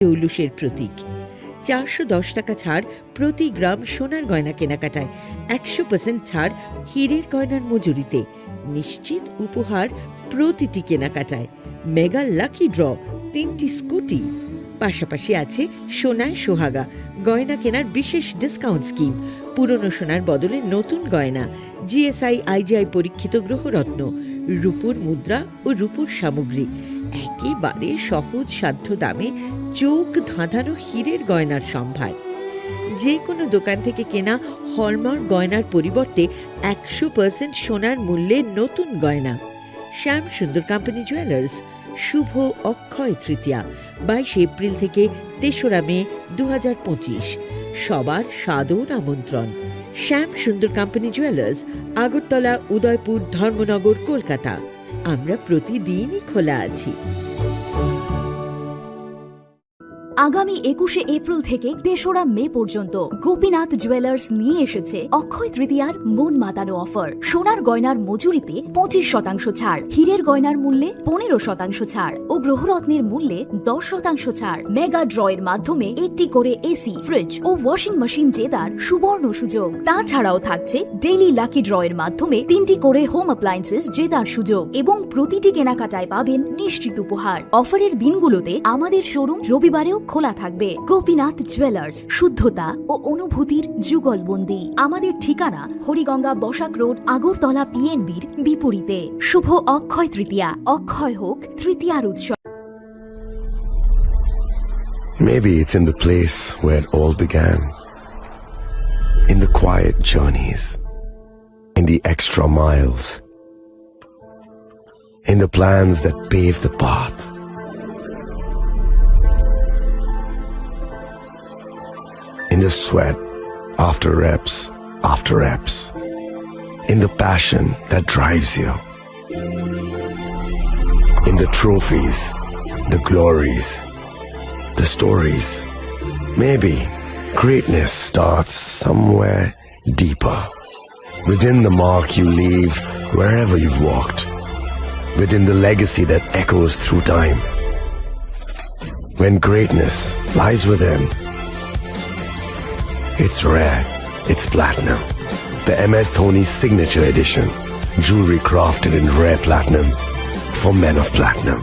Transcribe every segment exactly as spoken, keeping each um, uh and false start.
জৌলুসের প্রতীক। চারশো দশ টাকা ছাড় প্রতি গ্রাম সোনার গয়না কেনাকাটায়, একশো পার্সেন্ট ছাড় হীরের গয়নার মজুরিতে, নিশ্চিত উপহার প্রতিটি কেনাকাটায়, মেগা লাকি ড্র, তিনটি স্কুটি, পাশাপাশি আছে সোনায় সোহাগা গয়না কেনার বিশেষ ডিসকাউন্ট স্কিম, পুরনো সোনার বদলে নতুন গয়না, জিএসআই আইজিআই পরীক্ষিত গ্রহরত্ন, রূপোর মুদ্রা ও রূপোর সামগ্রী, একেবারে সহজ সাধ্য দামে চোখ ধাঁধানো হীরের গয়নার সম্ভার। যে কোনো দোকান থেকে কেনা হলমার্ক গয়নার পরিবর্তে একশো পার্সেন্ট সোনার মূল্যে নতুন গয়না। শ্যাম সুন্দর কোম্পানি জুয়েলার্স, শুভ অক্ষয় তৃতীয়া, বাইশে এপ্রিল থেকে তেসরা মে দু হাজার পঁচিশ। সবার সাদর আমন্ত্রণ। শ্যাম সুন্দর কোম্পানি জুয়েলার্স, আগরতলা, উদয়পুর, ধর্মনগর, কলকাতা। আমরা প্রতিদিনই খোলা আছি। আগামী একুশে এপ্রিল থেকে তেসরা মে পর্যন্ত গোপীনাথ জুয়েলার্স নিয়ে এসেছে অক্ষয় তৃতীয়ার মন মাতানো অফার। সোনার গয়নার মজুরিতে পঁচিশ শতাংশ ছাড়, হীরের গয়নার মূল্যে পনেরো শতাংশ ছাড় ও গ্রহরত্নের মূল্যে দশ শতাংশ ছাড়। মেগা ড্রয়ের মাধ্যমে একটি করে এসি, ফ্রিজ ও ওয়াশিং মেশিন জেতার সুবর্ণ সুযোগ। তাছাড়াও থাকছে ডেইলি লাকি ড্রয়ের মাধ্যমে তিনটি করে হোম অ্যাপ্লায়েন্সেস জেতার সুযোগ এবং প্রতিটি কেনাকাটায় পাবেন নিশ্চিত উপহার। অফারের দিনগুলোতে আমাদের শোরুম রবিবারেও খোলা থাকবে। গোপীনাথ জুয়েলার্স, শুদ্ধতা ও অনুভূতির যুগলবন্দি। আমাদের ঠিকানা হরিগঙ্গা বসাক রোড, আগরতলা পিএনবির বিপরীতে। শুভ অক্ষয় তৃতীয়া। অক্ষয় হোক তৃতীয়ার উৎসব। Maybe it's in the place where it all began. In the quiet journeys, in the extra miles, in the plans that pave the path, in the sweat after reps after reps, in the passion that drives you, in the trophies, the glories, the stories. Maybe greatness starts somewhere deeper, within the mark you leave wherever you've walked, within the legacy that echoes through time. When greatness lies within, it's rare, it's platinum. The M S Dhoni Signature Edition, jewelry crafted in rare platinum for men of platinum.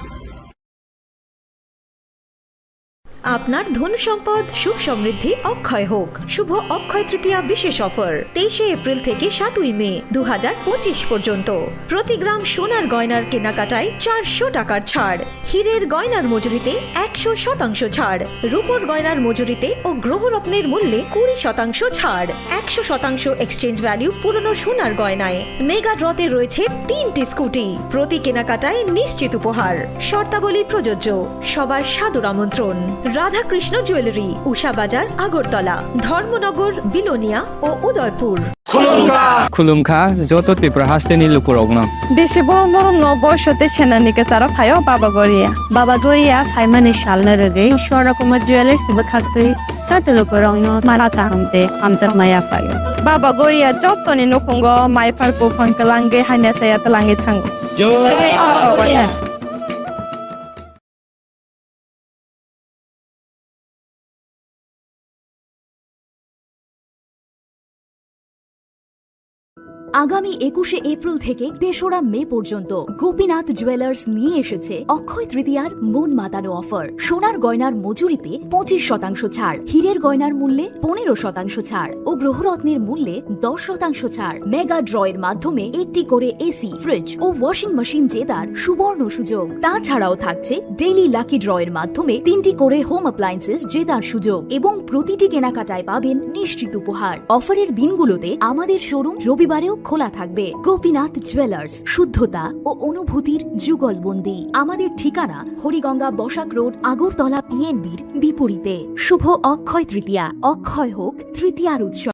আপনার ধন সম্পদ সুখ সমৃদ্ধি অক্ষয় হোক। শুভ অক্ষয় তৃতীয়া বিশেষ অফার, তেইশে এপ্রিল থেকে সাতই মে দু হাজার পঁচিশ পর্যন্ত। প্রতি গ্রাম সোনার গয়নার কেনাকাটায় চারশো টাকার ছাড়, হীরের গয়নার মজুরিতে একশো শতাংশ ছাড়, রূপোর গয়নার মজুরিতে ও গ্রহরত্নের মূল্যে কুড়ি শতাংশ ছাড়, একশো শতাংশ এক্সচেঞ্জ ভ্যালু পুরনো সোনার গয়নায়। মেগা ড্রতে রয়েছে তিনটি স্কুটি। প্রতি কেনাকাটায় নিশ্চিত উপহার। শর্তাবলী প্রযোজ্য। সবার সাদর আমন্ত্রণ। রাধাকৃষ্ণ জুয়েলারি, উষা বাজার, আগরতলা, ধর্মনগর, বিলোনিয়া ও Udaipur. Khulumkha, joto Tripura hasteni lukurokno. Bisi borom borom no boiso tei senani kwcharo phaio Baba Goria. Baba Goria phaimani salno rwgwi Swarna Kumar Jewellers bwkhaktwi joto lukurokno mara kaham tei hamjakma yaphaio. Baba Goria jotoni nukhungo mai phar buphang kwlangwi hamya chaya twlangwi thango. Jai Baba Goria. আগামী একুশে এপ্রিল থেকে তেসরা মে পর্যন্ত গোপীনাথ জুয়েলার্স নিয়ে এসেছে অক্ষয় তৃতীয়ার মন মাতানো অফার। সোনার গয়নার মজুরিতে পঁচিশ শতাংশ ছাড়, হীরের গয়নার মূল্যে পনেরো শতাংশ ছাড় ও গ্রহরত্নের মূল্যে দশ শতাংশ ছাড়। মেগা ড্রয়ের মাধ্যমে একটি করে এসি, ফ্রিজ ও ওয়াশিং মেশিন জেতার সুবর্ণ সুযোগ। তাছাড়াও থাকছে ডেইলি লাকি ড্রয়ের মাধ্যমে তিনটি করে হোম অ্যাপ্লায়েন্সেস জেতার সুযোগ এবং প্রতিটি কেনাকাটায় পাবেন নিশ্চিত উপহার। অফারের দিনগুলোতে আমাদের শোরুম রবিবারেও খোলা থাকবে। গোপীনাথ জুয়েলার্স, শুদ্ধতা ও অনুভূতির যুগলবন্দি। আমাদের ঠিকানা হরিগঙ্গা বসাক রোড, আগরতলা পিএনবির বিপরীতে। শুভ অক্ষয় তৃতীয়া। অক্ষয় হোক তৃতীয়ার উৎসব।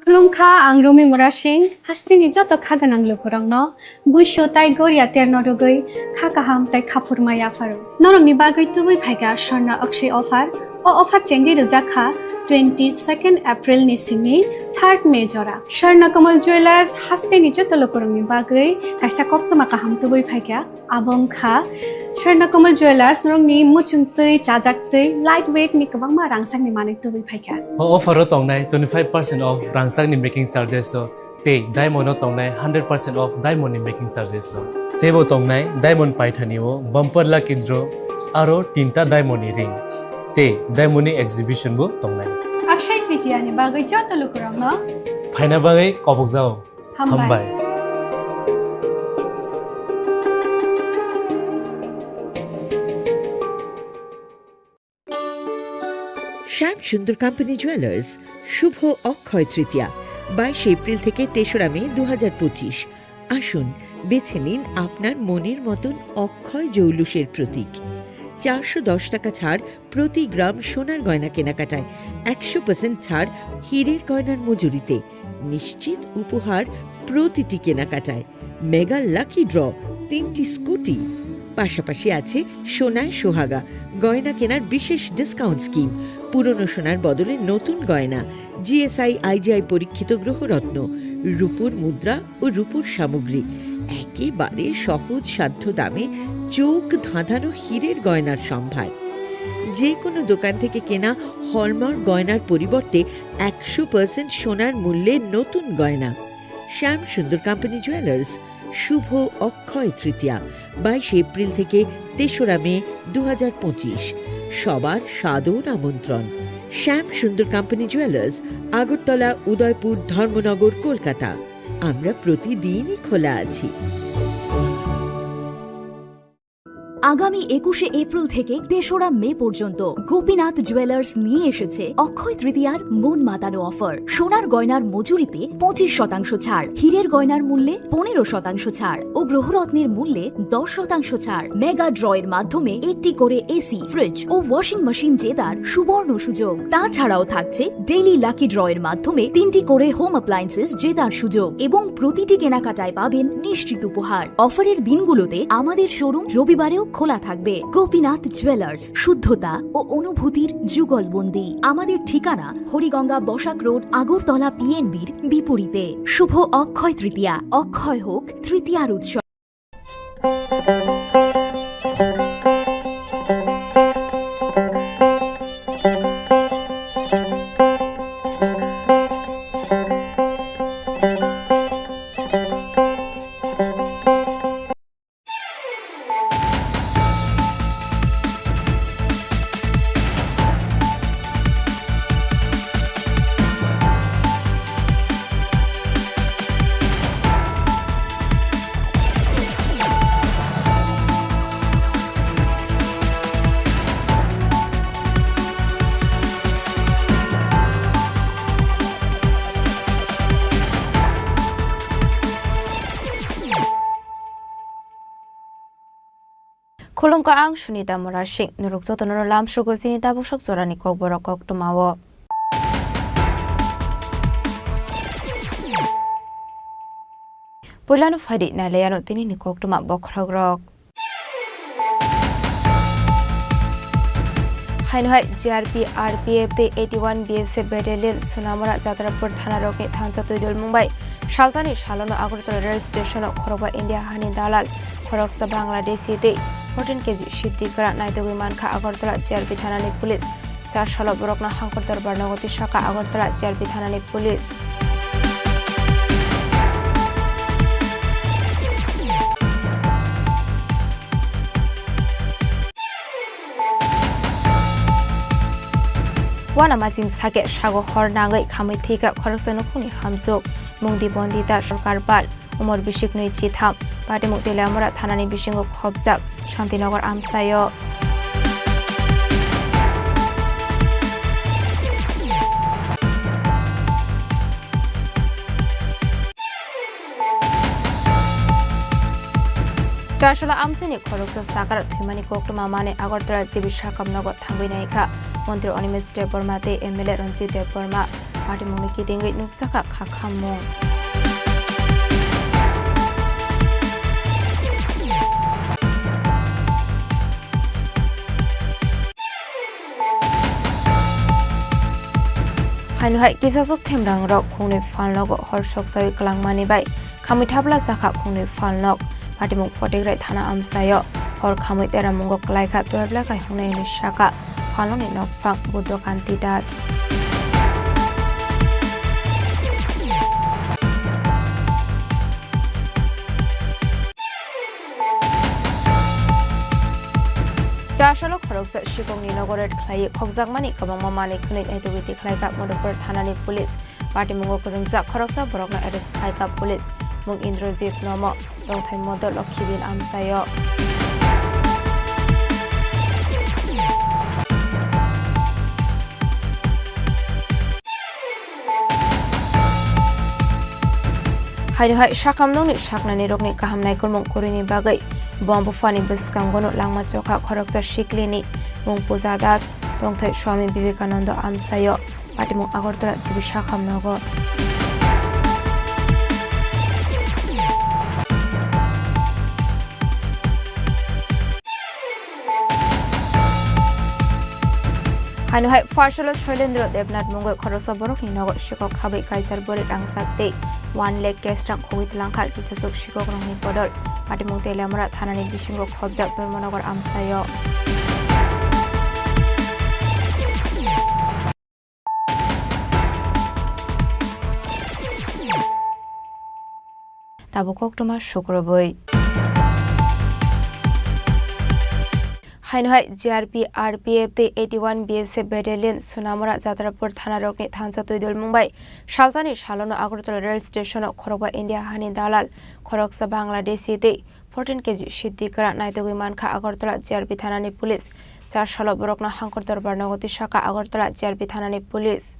Khulumkha, ang Rumi Murasing, hasteni joto kha gwnang lukurokno buisu tai goria terno rwgwi kha kaham tai khaphurma yapharo. Norokni bagwi tubui phaikha Swarna Akshay offer. O offer chengwi rwjak kha twenty-second April ni simi third May jora. Swarna Kamal Jewellers hasteni joto lukurokni bagwi kaisa koktwma kaham tubui phaikha. Abo wngkha Swarna Kamal Jewellers, norokni muchung twi, chajak twi, light weight ni kwbangma rangchakni manwi tubui phaikha. O offer o tongnai twenty-five percent off rangchakni making charges o tei diamond o tongnai hundred percent off diamond ni making charges o. Teibo tongnai diamond paithani o bumper lucky draw aro tinta diamond ni ring tei diamond ni exhibition bo tongnai. Akshay Tritiya ni bagwi joto lukurokno phaina bagwi kobokjao. Hambai. Hambai. Shyam Sundar Company Jewellers, শুভ অক্ষয় তৃতীয়া, বাইশে এপ্রিল থেকে তেসরা মে দু হাজার পঁচিশ। আসুন, বেছে নিন আপনার মনের মতন অক্ষয় জৌলুসের প্রতীক। চারশো দশ টাকা ছাড় প্রতি গ্রাম সোনার গয়না কেনাকাটায়, একশো পার্সেন্ট ছাড় হীরের গয়নার মজুরিতে, নিশ্চিত উপহার প্রতিটি কেনাকাটায়, মেগা লাকি ড্র, তিনটি স্কুটি, পাশাপাশি আছে সোনায় সোহাগা, গয়না কেনার বিশেষ ডিসকাউন্ট স্কিম, পুরনো সোনার বদলে নতুন গয়না, জিএসআই আইজিআই পরীক্ষিত গ্রহরত্ন, রূপোর মুদ্রা ও রূপোর সামগ্রী, একেবারে সহজ সাধ্য দামে চোখ ধাঁধানো হীরের গয়নার সম্ভার। যে কোনো দোকান থেকে কেনা হলমার্ক গয়নার পরিবর্তে একশো পার্সেন্ট সোনার মূল্যে নতুন গয়না। শ্যাম সুন্দর কোম্পানি জুয়েলার্স, শুভ অক্ষয় তৃতীয়া, বাইশে এপ্রিল থেকে তেসরা মে দু হাজার পঁচিশ। সবার সাদর আমন্ত্রণ। শ্যাম সুন্দর কোম্পানি জুয়েলার্স, আগরতলা, উদয়পুর, ধর্মনগর, কলকাতা। আমরা প্রতিদিনই খোলা আছি। আগামী একুশে এপ্রিল থেকে তেসরা মে পর্যন্ত গোপীনাথ জুয়েলার্স নিয়ে এসেছে অক্ষয় তৃতীয়ার মন মাতানো অফার। সোনার গয়নার মজুরিতে পঁচিশ শতাংশ ছাড়, হীরের গয়নার মূল্যে পনেরো শতাংশ ছাড় ও গ্রহরত্নের মূল্যে দশ শতাংশ ছাড়। মেগা ড্র এর মাধ্যমে একটি করে এসি, ফ্রিজ ও ওয়াশিং মেশিন জেতার সুবর্ণ সুযোগ। তাছাড়াও থাকছে ডেইলি লাকি ড্র এর মাধ্যমে তিনটি করে হোম অ্যাপ্লায়েন্সেস জেতার সুযোগ এবং প্রতিটি কেনাকাটায় পাবেন নিশ্চিত উপহার। অফারের দিনগুলোতে আমাদের শোরুম রবিবারেও খোলা থাকবে। গোপীনাথ জুয়েলার্স, শুদ্ধতা ও অনুভূতির যুগলবন্দি। আমাদের ঠিকানা হরিগঙ্গা বসাক রোড, আগরতলা পিএনবির বিপরীতে। শুভ অক্ষয় তৃতীয়া, অক্ষয় হোক তৃতীয়ার উৎসব। Khulumkha, ang Sunita Murasing. Norok jotono lamsogo chini tabuksak jorani kokborok koktwmao. Puilano phaidi nailaiano tinini koktwma bokhorokrok. Haino hai G R P, R P F tei eighty-one B S F battalion Sonamura Jatrapur thanarokni thansa twi dulmung bai salsani salono Agartala rail stationo khorokba India hani dalal, khoroksa Bangladeshi tei fourteen K G siddhi kwra naitugwi mankha Agartala G R P thanani police. Char salo borokno hangkor dorbar nogo twi saka Agartala G R P thanani police. Wana machine sake sago hor nangwi khamwi thwikha khoroksa nukhungni hamsuk. Mungdi Bondita Sorkar Pal. Umor bisik nwi chitham, patimung Teliamura thanani bisingo khopjak Shantinagar amchaio. Charsola amchaini khoroksa sakar thwimani koktwma manwi Agartala G B Sakam nogo thangwi naikha Montri Animesh Debbarma tei M L A Ranjit Debbarma. Patimungni kitingwi nukjakha kha khammung. Haino hai kisasuk themrangrok khungnwi phalnogo hor soksawi kwlangmani bai khamwi thapla jakha khungnwi phalnok. Patimung Photigrai thana amchaio hor khamwi teramungo kwlaikha twelve lakh hai hwnwi saka phalnokni nokphang Buddho Kanti Das. Chasalo khoroksa sikokni nogo raid khlaiwi khokjakmani kwbangma manwi khwnwi naitugwi tikhlaikha Madhupur thanani police. Patimungo kwrwngjak khoroksa borokno arrest khlaikha police, mung Indrajit Nomo, tongthai Modo Lokhibin amchaio. Haino hai sakamnokni saknani rokni kaham naikolmung kwrwini bagwi bom buphani bwskangono langma chokha khoroksa siklini mung Puja Das, tongthai Swami Vivekananda amchaio. Patimung Agartala G B sakamnogo. Haino hai pharsalo Shoilendra Debnath mungwi khoroksa borokni nogo sikok khabwi kaisar bwrwi rangchak tei one lakh cash rang khogwi twlangkha kisasuk sikokrokni bodol. Patimung Teliamura thanani bisingo khobjak Dharmanagar amchaio. Tabuk koktwma sukrubwi. Haino hai G R P, R P F tei eighty one B S F battalion Sunamura Jatrapur thana rokni thansa twi dulmung bai salsani salono Agartala rail station o khorokba India hani dalal, khoroksa Bangladeshi tei fourteen K G siddi kwran naitugwi mankha Agartala G R P thanani police. Char salo borokno Hangkor Dorbar nogo twi saka Agartala G R P thanani police.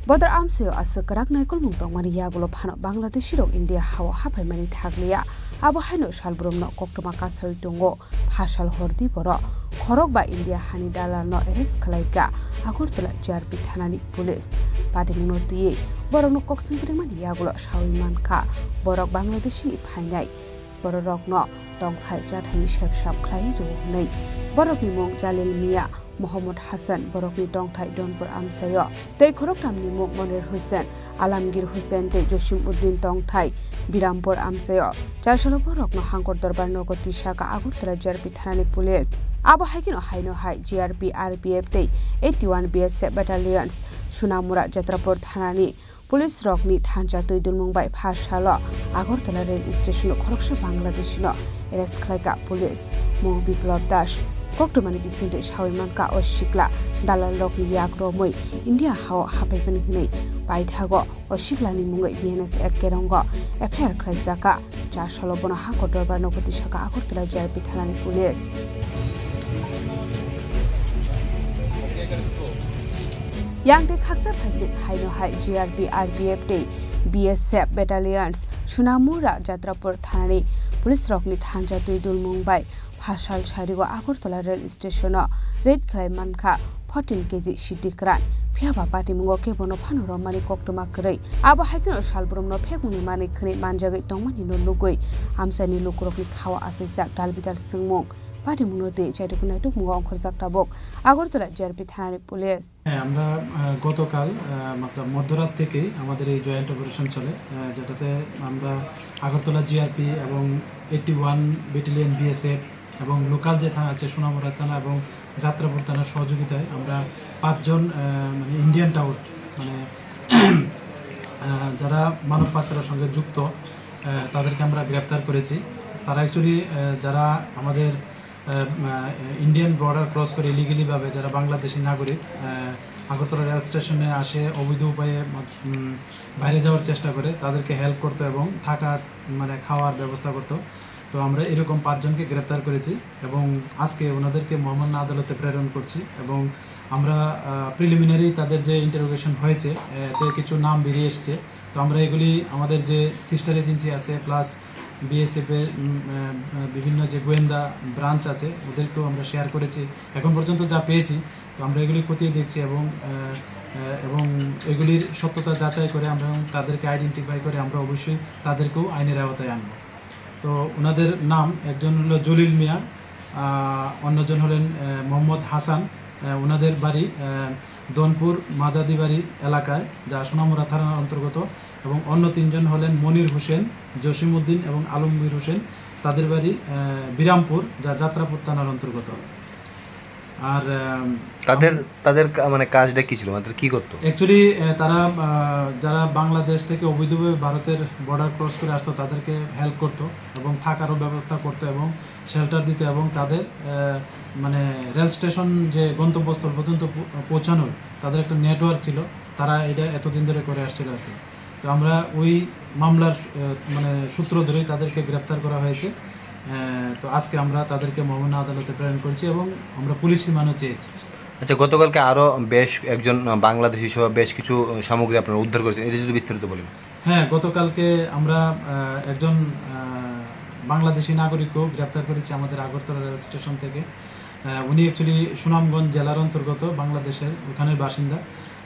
Bodor amchaio aswk kwrak naikolmung tongmani yagulo phano Bangladeshi rok India hao haphaimani thakliya. Abo haino salbrumno koktwma kasawi tongo. Phasal hordi borok khorok ba India hani dalalno arrest khlaikha Agartala G R P thanani police. Patimungno twiwi borokno koksing phrwngmani yagulo sawi mankha borok Bangladeshini phainai. Bororokno tongthai chathaini sepsap khlai rwo hwnwi. Borokni mung Jalil Mia, Mohammad Hassan, borokni tongthai Donpur amchaio. Tei khoroktamni mung Monir Hussain, Alamgir Hussain tei Josim Uddin, tongthai Birampur amchaio. Char salo borokno Hangkor Dorbar nogo twi saka Agartala G R P thanani police. Abo hai kheno haino hai G R P, R P F tei eighty one B S F battalions Sunamura Jatrapur thanani police rokni thansa twi dulmung bai pha salo Agartala rail station o khoroksa Bangladeshi no arrest khlaikha police, mung Biplab Das. Koktwmani bisingtwi sawi mankha o sikla dalal rokni yak romwi India hao hapaimani hwnwi paithago o siklani mungwi B N S Act kerongo F I R khlaijakha. Cha salo bono Hangkor Dorbar nogo twi saka Agartala G R P thanani police. Yang tei khaksa phaising haino hai G R P, R P F tei B S F battalions Sunamura Jatrapur thanani police rokni thansa twi dulmung bai phasal sario Agartala rail station o raid khlai mankha fourteen K G siddi kwran. Phiya ba patimungo kebono phano romani koktwma kwrwi. Abo hai kheno salbrumno phekmungni manwi khwnwi manjagwi tongmani no nugwi amchaini lukurokni khao achaijak dalbidal swngmung. Patimungno tei chaitokni naitukmungo ongkhorjak tabuk Agartala G R P thanani police. হ্যাঁ, আমরা, আহ, গতকাল, আহ, মতলব মধ্যরাত থেকেই আমাদের এই joint operation চলে, আহ, যেটাতে আমরা আগরতলা জি আর পি এবং eighty one battalion B S F এবং লোকাল যে থানা আছে সোনামুড়া থানা এবং যাত্রাপুর থানার সহযোগিতায় আমরা পাঁচজন, আহ, মানে ইন্ডিয়ান টাউট, মানে, আহ, যারা মানব পাচারের সঙ্গে যুক্ত, আহ, তাদেরকে আমরা গ্রেপ্তার করেছি। তারা অ্যাকচুয়ালি, আহ, যারা আমাদের, আহ, আহ, ইন্ডিয়ান বর্ডার ক্রস করে ইলিগালি ভাবে যারা বাংলাদেশি নাগরিক, আহ, আগরতলা রেল স্টেশনে আসে অবৈধ উপায়ে, উম, বাইরে যাওয়ার চেষ্টা করে, তাদেরকে হেল্প করতো এবং থাকা, মানে, খাওয়ার ব্যবস্থা করতো। তো আমরা এরকম পাঁচজনকে গ্রেপ্তার করেছি এবং আজকে ওনাদেরকে মহামান্য আদালতে প্রেরণ করছি এবং আমরা প্রিলিমিনারি তাদের যে ইন্টারোগেশন হয়েছে, আহ, এতে কিছু নাম বেরিয়ে এসছে। তো আমরা এগুলি আমাদের যে সিস্টার এজেন্সি আছে, প্লাস বিএসএফ এর উম, আহ, আহ, বিভিন্ন যে গোয়েন্দা ব্রাঞ্চ আছে, ওদেরকেও আমরা শেয়ার করেছি। এখন পর্যন্ত যা পেয়েছি, তো আমরা এগুলি খতিয়ে দেখছি এবং আহ, আহ, এবং এগুলির সত্যতা যাচাই করে আমরা তাদেরকে আইডেন্টিফাই করে আমরা অবশ্যই তাদেরকেও আইনের আওতায় আনবো। তো ওনাদের নাম, একজন হলো জলিল মিয়া, আহ, অন্যজন হলেন আহ, মোহাম্মদ হাসান। আহ, ওনাদের বাড়ি আহ, দনপুর মাজাদিবাড়ি এলাকায়, যা সোনামুড়া থানার অন্তর্গত, এবং অন্য তিনজন হলেন মনির হোসেন, জসিমউদ্দিন এবং আলমগীর হোসেন। তাদের বাড়ি আহ, বিরামপুর, যা যাত্রাপুর থানার অন্তর্গত। আর আহ, তাদের তাদের কা- মানে কাজটা কি ছিল, মানে তারা কি করতো? অ্যাকচুয়ালি তারা আহ, যারা বাংলাদেশ থেকে অবৈধভাবে ভারতের বর্ডার ক্রস করে আসতো, তাদেরকে হেল্প করতো এবং থাকারও ব্যবস্থা করতো এবং শেল্টার দিত এবং তাদের আহ, মানে রেল স্টেশন যে গন্তব্যস্থল পর্যন্ত পৌ- পৌঁছানোর তাদের একটা নেটওয়ার্ক ছিল। তারা এটা এতদিন ধরে করে আসছিল আর কি। তো আমরা ওই মামলার আহ, মানে সূত্র ধরেই তাদেরকে গ্রেপ্তার করা হয়েছে। আহ, তো আজকে আমরা তাদেরকে মহামান্য আদালতে প্রেরণ করেছি এবং আমরা পুলিশ রিমান্ডও চেয়েছি। আচ্ছা, গতকালকে আরো বেশ একজন আহ, বাংলাদেশি সহ বেশ কিছু আহ, সামগ্রী আপনারা উদ্ধার করেছেন, এটা যদি বিস্তারিত বলেন। হ্যাঁ, গতকালকে আমরা আহ, একজন আহ, বাংলাদেশি নাগরিকও গ্রেপ্তার করেছি আমাদের আগরতলা রেল স্টেশন থেকে। আহ, উনি অ্যাকচুয়ালি সুনামগঞ্জ জেলার অন্তর্গত, বাংলাদেশের ওখানের বাসিন্দা।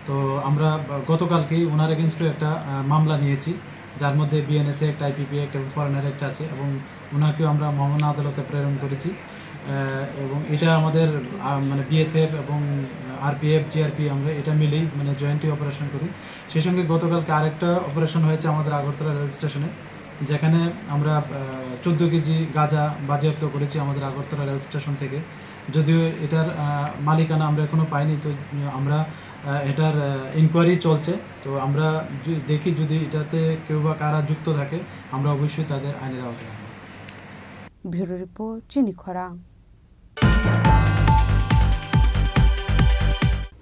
তো আমরা আহ, গতকালকেই ওনার এগেনস্টও একটা আহ, মামলা নিয়েছি, যার মধ্যে বিএনএসএ একটা, আইপিপি একটা এবং ফরেনার একটা আছে এবং ওনাকেও আমরা মহামান্য আদালতে প্রেরণ করেছি। আহ, এবং এটা আমাদের আহ, মানে বিএসএফ এবং আরপিএফ, জিআরপি, আমরা এটা মিলেই মানে জয়েন্টলি অপারেশন করি। সেই সঙ্গে গতকালকে আরেকটা অপারেশন হয়েছে আমাদের আগরতলা রেল স্টেশনে, যেখানে আমরা চোদ্দ কেজি গাঁজা বাজেয়াপ্ত করেছি আমাদের আগরতলা রেল স্টেশন থেকে। যদিও এটার আহ, মালিকানা আমরা এখনো পাইনি, তো উম, আমরা আহ, এটার ইনকোয়ারি চলছে। তো আমরা যু- দেখি, যদি এটাতে কেউ বা কারা যুক্ত থাকে, আমরা অবশ্যই তাদের আইনের আওতায় আনবো। Bureau report, Chini Khorang.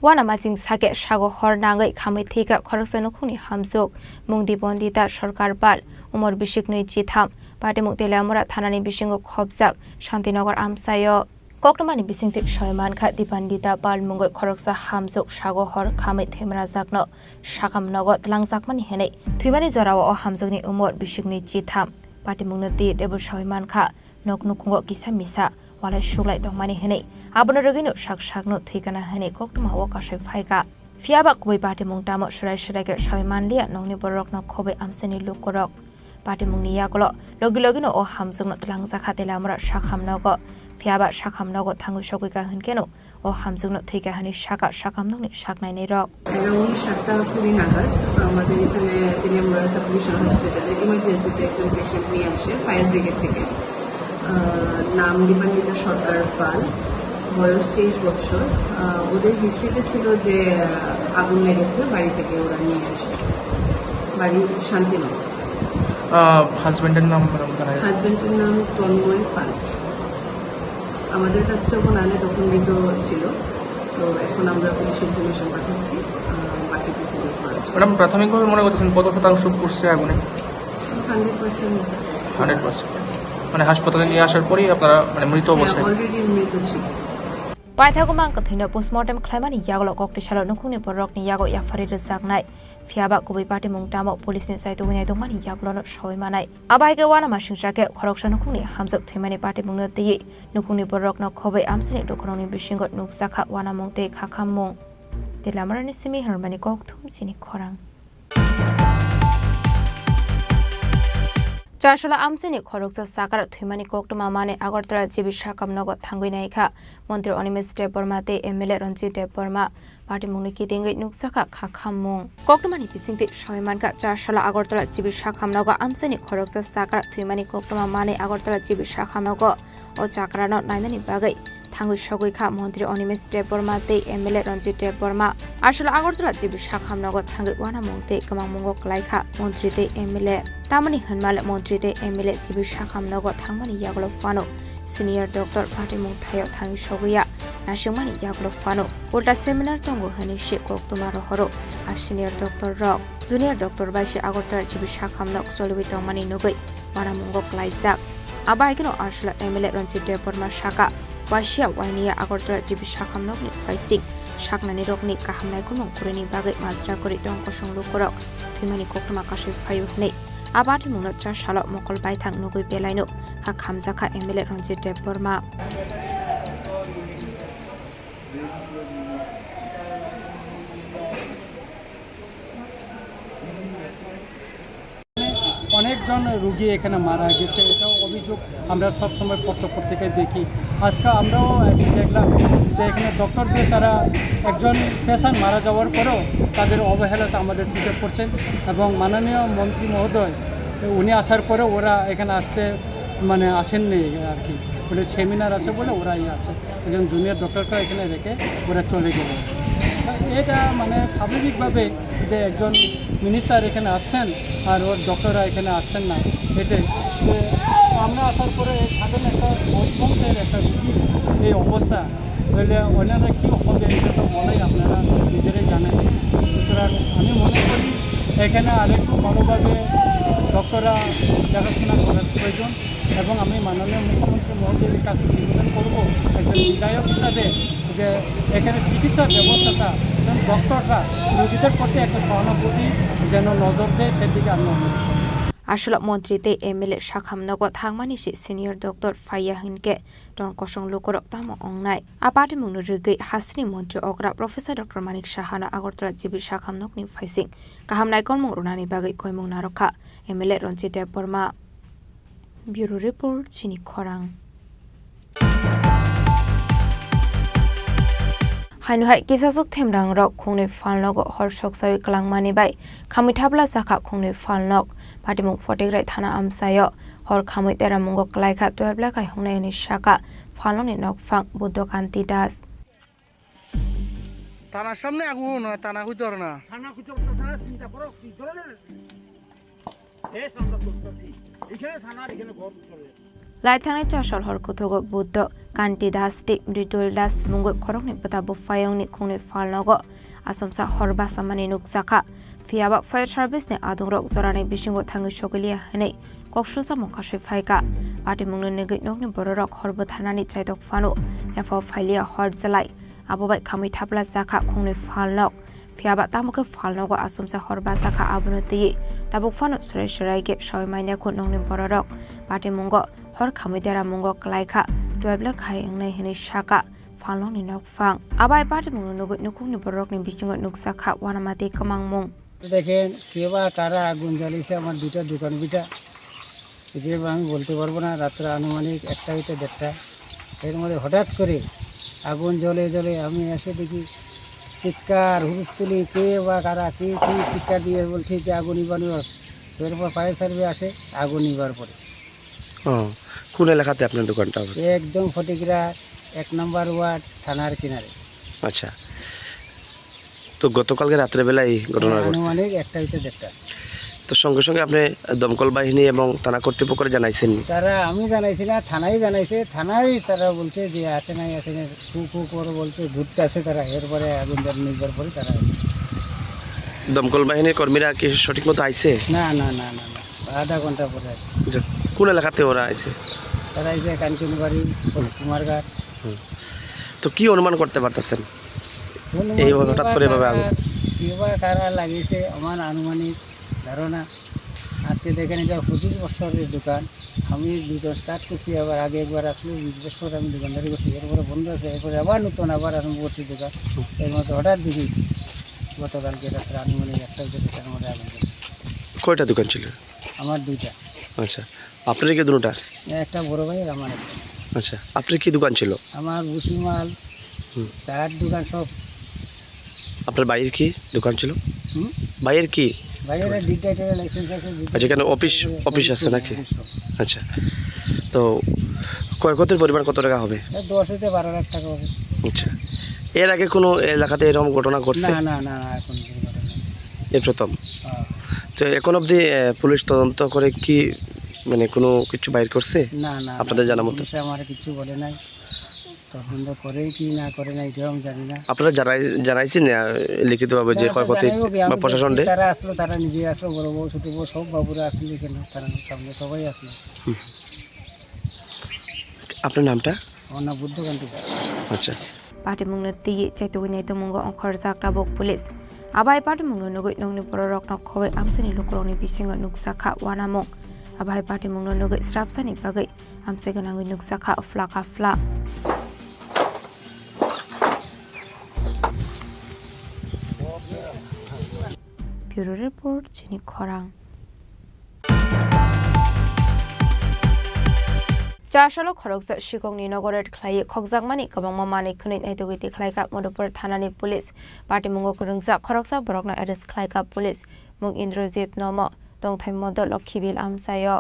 Uanamasing sake sago hor nangwi khamwi thwikha khoroksa nukhungni hamjwk, mungdi Bondita Sarkar Pal, umor bisiknwi chitham, patimung Teliamura thanani bisingo khopjak Shantinagar amchaio. Koktwmani bisingtwi soi mankha, Dipandita Pal mungwi khoroksa hamjwk sago hor khamwi thwimanajakno sakham nogo twlangjakmani hwnwi. Thwimani jorao o hamjwkni umor bisiknwi chitham. Patimungno twi teibo sawi mankha, nok nukhungo kisa misa walai suklai tongmani hwnwi. Abono rwgwino sak sakno thwikana hwnwi koktwmao kasui phaikha. Phiyaba kubui patimung tamo swrai swrai khe sawi manliya nokni bororokno khobwi amchaini lukurok. Patimungni yagulo logi logino o hamjwkno twlangjakha Teliamura sakham nogo. Phiyaba sakham nogo thangwi sogwikha hwnkhe no o hamjwkno thwikha hwnwi sakha sakham nokni saknainai rok. Around সাতটা কুড়ি নাগাদ আমাদের এখানে Teliamura sub divisional হসপিটালে ইমার্জেন্সিতে একজন পেশেন্ট নিয়ে আসে ফায়ার ব্রিগেড থেকে। আহ, নাম দীপান্বিতা সরকার পাল, বয়স তেইশ বছর। আহ, ওদের হিস্ট্রিতে ছিল যে, আহ, আগুন লেগেছে, বাড়ি থেকে ওরা নিয়ে আসে। বাড়ি শান্তিনগর। আহ, হাজবেন্ডের নাম ম্যাডাম জানা গেছে? হাজবেন্ডের নাম তন্ময় পাল। আমাদের কাছে যখন আনে তখন মৃত ছিল, তো এখন আমরা পুলিশ ইনফরমেশন পাঠাচ্ছি, আহ, বাকি প্রসিডিউর করার জন্য। ম্যাডাম, প্রাথমিকভাবে মনে করতেছেন কত শতাংশ পুড়ছে আগুনে? Hundred percent. Hundred percent. মানে হাসপাতালে নিয়ে আসার পরেই আপনারা মানে মৃত হ্যাঁ, অবস্থায়? অলরেডি মৃত ছিল। Paithago mang kwthwino postmortem khlaimani yagulo kokti salo nukhungni borokni yago yaphari rwjaknai. Phiyaba kubui patimung tamo police ni saitugwi naitugmani yagulono sawi manai. Abo hai khe uanamasingcha khe khoroksa nukhungni hamjwk thwimani patimungno twiwi nukhungni bororokno khobwi amchaini lukurokni bisingo nukjakha uanamung tei khakhammung. Teliamurani simi hwnmani kokthum chini khorang. Charsala amchaini khoroksa sakar thwimani koktwma manwi Agartala G B sakham nogo thangwi naikha Montri Animesh Debbarma tei M L A Ranjit Debbarma. Patimungni kitingwi nukjakha khakhammung. Koktwmani bisingtwi sawi mankha, Charsala Agartala G B sakham nogo amchaini khoroksa sakar thwimani koktwma manwi Agartala G B sakham nogo o chakrano nainani bagwi thangwi sogwi kha Montri Animesh Debbarma tei M L A Ranjit Debbarma. Aswk Agartala G B sakham nogo thangwi uanamung tei kwmangmungo kwlai kha Montri tei M L A. Tamoni hwnmale Montri tei M L A G B sakham nogo thangmani yagulo phano senior doctor patimung thaio thangwi sogwi ya. Naisingmani yagulo phano ulta seminar tongo hwnwi se koktwma rohoro a senior doctor rok. Junior doctor bai se Agartala G B sakham nog choliwi tongmani nugwi uanamungo kwlaijak. Abo hai kheno Asola M L A Ranjit Debbarma saka, wasia wainiya Agartala G B sakham nokni phaising saknani rokni kaham naikolmung kwrwini bagwi majra kwrwi tong kosong lukurok thwimani koktwma kasui phaio hwnwi. Abo atimungno cha salo mokol baithang nugwi belaino ha khamjakha M L A Ranjit Debbarma. অনেকজন রুগী এখানে মারা গেছে, এটাও অভিযোগ আমরা সব সময় পত্র পত্রিকায় দেখি। আজকে আমরাও এসে দেখলাম যে এখানে ডক্টরদের তারা একজন পেশেন্ট মারা যাওয়ার পরেও তাদের অবহেলাটা আমাদের চোখে পড়ছে। এবং মাননীয় মন্ত্রী মহোদয় উনি আসার পরেও ওরা এখানে আসতে মানে আসেননি আর কি, বলে সেমিনার আছে বলে ওরা ইয়ে আছে, একজন জুনিয়র ডক্টরকে এখানে রেখে ওরা চলে গেল। তা এটা মানে স্বাভাবিকভাবে যে একজন মিনিস্টার এখানে আসছেন আর ওর ডক্টররা এখানে আসছেন না, এটাই। তো আমরা আসার পরে এই সাধারণ একটা বয়স্ক মানুষের একটা রুগীর এই অবস্থা, তাহলে ওনারা কী হবে এটা তো বলাই আপনারা নিজেরাই জানেন। সুতরাং আমি মনে করি এখানে আরেকটু ভালোভাবে ডক্টররা দেখাশোনা করার প্রয়োজন। এবং আমি মাননীয় মুখ্যমন্ত্রী মহোদয়ের কাছে নিবেদন করব একজন বিধায়ক হিসাবে যে এখানে চিকিৎসা ব্যবস্থাটা এবং ডক্টররা রোগীদের প্রতি একটা সহানুভূতি যেন নজর দেয়, সেদিকে আমি অনুরোধ করব। Aswlok montri tei M L A sakham nogo thangmani se senior doctor phaiya hinkhe tong kosong lukurok tamo ongnai. A patimungno rwgwi hasteni montri okra Professor Doctor Manik Sahano Agartala G B sakham nokni phaising kaham naikolmung rwnani bagwi koimung narwkha M L A Ranjit Debbarma. Bureau Report, Chini Khorang. Haino hai kisaswk themrangrok khungnwi phalnogo hor soksawi kwlangmani bai khamwi thapla chakha khungnwi phalnok. Patimung Photigrai thana amchaio hor khamwi teramungo kwlaikha twelve lakh hai hwnwi saka phalnokni nokphang Buddho Kanti Das. Thana samne aku na thana hui dor na. Thana hui dor na, thana chinta koro, ki dor na. Laithangnai chosol hor kuthugo Buddho Kanti Das tei Mridul Das mungwi khoroknwi bwta buphaiyungni khungni phalnogo asomsa hor basamani nukjakha. Phiyaba fire service ni adungrok jorani bisingo thangwi sogwiliya hinwi kok sujamung kasui phaikha. Patimungno nugwi nokni bororok hor bwtharnani chaitok phano yapha phailiya hor jelai. Abo bai khamwi thapla chakha khungnwi phalnok. Phiyaba tamo khe phalnogo asomsa hor bachakha, abono twiwi tabuk phano swrai swrai khe sawi manya kho nokni bororok. Patimungo hor khamwi deramungo kwlaikha, twelve lakh hai wngnai hinwi sakha phalnokni nokphang. Abo hai patimungno nugwi nukhungni bororokni bisingo nukjakha uanama tei kwmangmung. দেখেন, কে বা কারা আগুন জ্বালিয়েছে আমার দুইটা দোকান, দুইটা। এটা আমি বলতে পারবো না, রাত্রে আনুমানিক একটা হইতে দেড়টা। এর মধ্যে হঠাৎ করে আগুন জ্বলে জ্বলে আমি এসে দেখি চিৎকার, হুলস্থুলি, কে বা কারা, কে কি চিৎকার দিয়ে বলছে যে আগুন নিবানো। এরপর ফায়ার সার্ভিস আসে, আগুন নিবার পরে। ও, কোন এলাকাতে আপনার দোকানটা অবস্থিত? একদম ফটিকরা এক নম্বর ওয়ার্ড, থানার কিনারে। আচ্ছা, তো গতকালকে রাত্রেবেলা এই ঘটনা হ্যাঁ, ঘটছে। আনুমানিক একটা হইতে দেড়টা। তো সঙ্গে সঙ্গে আপনি দমকল বাহিনী এবং থানা কর্তৃপক্ষকে জানাইছেন? তারা, আমি জানাইছি না, থানায় জানাইছে। থানায় তারা বলছে যে আসে নাই, আসে নাই, ফু ফু করে বলছে, ঘুরতে আসে তারা। এরপরে আগুন ধরে নিবার পরে তারা দমকল বাহিনীর কর্মীরা কি সঠিক মতো আইছে? না, না, না, না, না, আধা ঘন্টা পরে আসে। আচ্ছা, কোন এলাকাতে ওরা আইছে? তারা আইছে কাঞ্চনবাড়ি, হুম। কুমারঘাট। হুম। তো কি অনুমান করতে পারতেছেন? অনুমান এইভাবে হঠাৎ করে এভাবে আগুন? কিবা কারা লাগিয়েছে, আমার আনুমানিক ধারণা। আজকে দেখেন, এটা পঁচিশ বছরের দোকান। আমি দোকান স্টার্ট করছি, আবার আগে একবার আসলে বিশ বছর আমি দোকানদারি করছি, এরপরে বন্ধ আছে, এরপরে আবার নতুন আবার আরম্ভ করছি দোকান। এর মধ্যে হঠাৎ দেখি গতকালকে রাত্রে আনুমানিক একটা দেড়টার মধ্যে আগুন জ্বলে। কয়টা দোকান ছিল? আমার দুইটা। আচ্ছা, আপনার কি দুটার? একটা বড় ভাই আর আমার একটা। আচ্ছা, আপনার কি দোকান ছিল? আমার ভুসিমাল, হুম। চার দোকান সব। আপনার ভাইয়ের কি দোকান ছিল? হুম? ভাইয়ের কি? ভাইয়ের ডিডাইটারের লাইসেন্স আছে, আচ্ছা, এখানে অফিস, অফিস আছে নাকি? অফিস সব। আচ্ছা, তো ক্ষয়ক্ষতির পরিমাণ কত টাকা হবে? এই দশ হইতে বারো লাখ টাকা হবে। আচ্ছা, এর আগে কোনো এলাকাতে এরকম ঘটনা ঘটছে? না, না, না, না, এখন কোনো ঘটনা নেই। এই প্রথম? হ্যাঁ। তো এখন অবধি, আহ, পুলিশ তদন্ত করে কি, মানে, কোনো কিছু বাইর করছে? না, না, না, আপনাদের জানা মতো? পুলিশে আমার কিছু বলে নাই। তদন্ত করে কি না করে না, এটাও আমি জানি না। আপনারা জানাই-, জানাইছেন, আহ, লিখিতভাবে যে না, তো ক্ষয়ক্ষতি জানাইবো কি, বা আমি প্রশাসনরে? দেখছি তারা আসলো, তারা নিজে আসলো, বড় বউ, ছোট বউ, সব বাবুরা আসলো এখানে, তারা সামনে সবাই আসলো। হুম। আপনার নামটা? আমার নাম বুদ্ধকান্তি। আচ্ছা। Patimungno twiwi chaitugwi nai tongmungo ongkhorjak tabuk police. Abai patimungno nugwi nokni bororokno khobwi amchaini lukurokni bisingo nukjakha uanamung. Abai patimungno nugwi srapsani bagwi amchai gwnangwi nukjakha phlaka phla. Bureau Report, Chini Khorang. Chasalo khoroksa sikokni nogo raid khlaiwi khokjakmani kwbangma manwi khwnwi naitugwi tikhlaikha Madhupur thanani police. Patimungo kwrwngjak khoroksa borokno arrest khlaikha police. Mung Indrajit Nomo, tongthai Modo Lokhibil amchaio.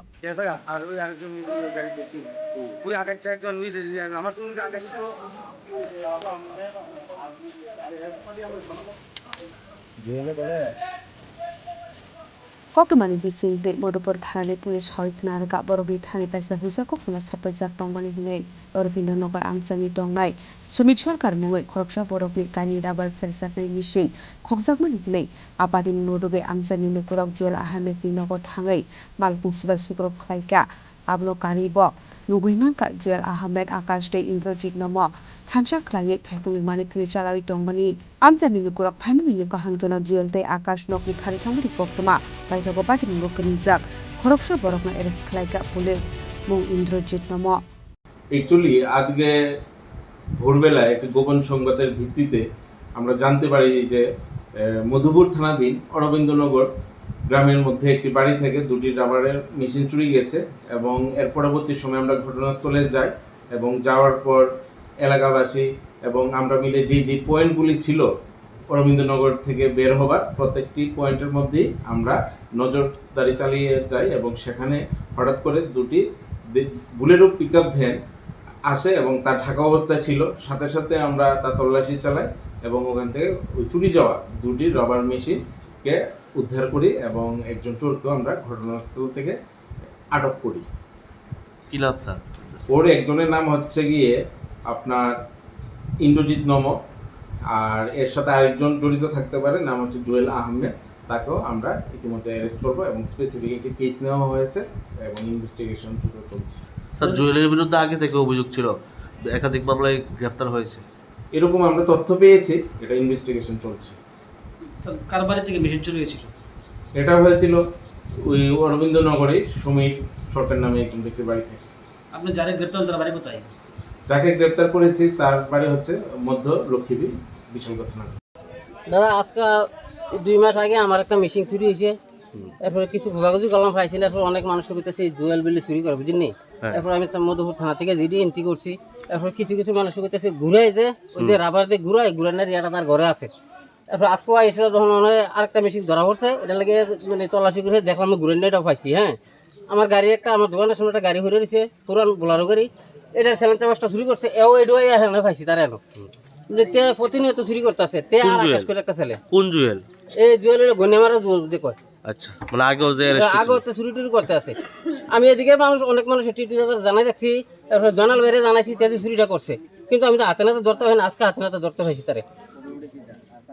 Koktwmani bising tei Madhupur thanani police hoi khna rwkha, borokni thani kaisa hwnsa koktwma sapaijak tongmani hwnwi. Oro phino nogo amchaini tongnai Sumit Sarkar mungwi khoroksa borokni kainwi rubber pherjaknai machine khokjakmani hwnwi a patimungno rwgwi amchaini lukurok Joel Ahmedni nogo thangwi malkhung swbai sukrok khlaikha. Abono kanwi bo nugwi mankha Joel Ahmed, Akash tei Indrajit Nomo thansa khlaiwi phaikukni manwi khwnwi chalawi tongmani. Amchaini lukurok phaimani kaham gwnang Joel tei Akash nokni thani thangmani koktwma paithago patimungo kwrwngjak khoroksa borokno arrest khlaikha police, mung Indrajit Nomo. Actually, আজকে ভোরবেলায় একটি গোপন সংবাদের ভিত্তিতে আমরা জানতে পারি যে, আহ, মধুপুর থানাধীন অরবিন্দনগর গ্রামের মধ্যে একটি বাড়ি থেকে দুটি রাবারের মেশিন চুরি গেছে এবং এর পরবর্তী সময় আমরা ঘটনাস্থলে যাই এবং যাওয়ার পর এলাকাবাসী এবং আমরা মিলে যে যে পয়েন্টগুলি ছিল অরবিন্দনগর থেকে বের হবার প্রত্যেকটি পয়েন্টের মধ্যেই আমরা নজরদারি চালিয়ে যাই এবং সেখানে হঠাৎ করে দুটি দে-, বুলেরো পিকআপ ভ্যান আসে এবং তা ঢাকা অবস্থায় ছিল। সাথে সাথে আমরা তা তল্লাশি চালাই এবং ওখান থেকে ওই চুরি যাওয়া দুটি রাবার মেশিনকে উদ্ধার করি এবং একজন চোরকেও আমরা ঘটনাস্থল থেকে আটক করি। কি নাম, স্যার? ওর একজনের নাম হচ্ছে গিয়ে আপনার ইন্দ্রজিৎ নম, আর এর সাথে আরেকজন জড়িত থাকতে পারে, নাম হচ্ছে জুয়েল আহমেদ। তাকেও আমরা ইতিমধ্যে অ্যারেস্ট করবো এবং স্পেসিফিক একটি কেস নেওয়া হয়েছে এবং ইনভেস্টিগেশন চলছে। স্যার, জুয়েলের বিরুদ্ধে আগে থেকে অভিযোগ ছিল, একাধিক মামলায় গ্রেফতার হয়েছে। এরকম আমরা তথ্য পেয়েছি, এটা ইনভেস্টিগেশন চলছে। স্যার, কার বাড়ি থেকে মেশিন চুরি হয়েছিল? এটা হয়েছিল ওই অরবিন্দ নগরে সমীর সরকার নামে একজন ব্যক্তির বাড়ি থেকে। আপনি যারে গ্রেপ্তার করেন, তার বাড়ি কোথায়? যাকে গ্রেপ্তার করেছি, তার বাড়ি হচ্ছে মধ্য লক্ষ্মীবিল, বিশালগড় থানা। দাদা, আজকে দুই মাস আগে আমার একটা মেশিন চুরি হয়েছে। হুম। এরপরে কিছু খোঁজাখুঁজি করলাম, পাইছি না। এরপর অনেক মানুষ কইতেছে, "এই জুয়েল বিলি চুরি করে", বুঝলেন নি? হ্যাঁ। এরপর আমি মধুপুর থানা থেকে জিডি এন্ট্রি করছি। এরপর কিছু কিছু মানুষ কইতেছে, "ঘুরাই যে, ওই যে হুম। রাবার দিয়ে ঘুরাই, ঘুরানোর ইয়াটা তার ঘরে আছে।" এরপর আজকে আইসে যখন মানে আরেকটা মেশিন ধরা পড়ছে, এটা লাগে মানে তল্লাশি করে দেখলাম, ঘুরানোর এটাও পাইছি, হ্যাঁ। আমার গাড়ি একটা, আমার দোকানের সামনে একটা গাড়ি ঘুরে রয়েছে, পুরান বোলারো গাড়ি। এটার সাইলেন্সার বক্সটা চুরি করছে, এও এডুয়াই এখানে পাইছি তারা এলো। যে তে প্রতিনিয়ত চুরি করতেছে, তে কোন আর আকাশ জুয়েল? করে একটা ছেলে। কোন জুয়েল? এই জুয়েল হলো গনিয়ামারা জুয়েল যে কয়। আচ্ছা, মানে আগেও যে অ্যারেস্ট আগেও ছিল? তো চুরি টুরি করতে আছে। আমি এদিকে মানুষ, অনেক মানুষ টিটি দাদা জানাই রাখছি, তারপরে জনাল বাইরে জানাইছি, তে যে চুরিটা করছে। কিন্তু আমি তো হাতে নাতে ধরতে হয় না, আজকে হাতে নাতে ধরতে হয়েছে তারে।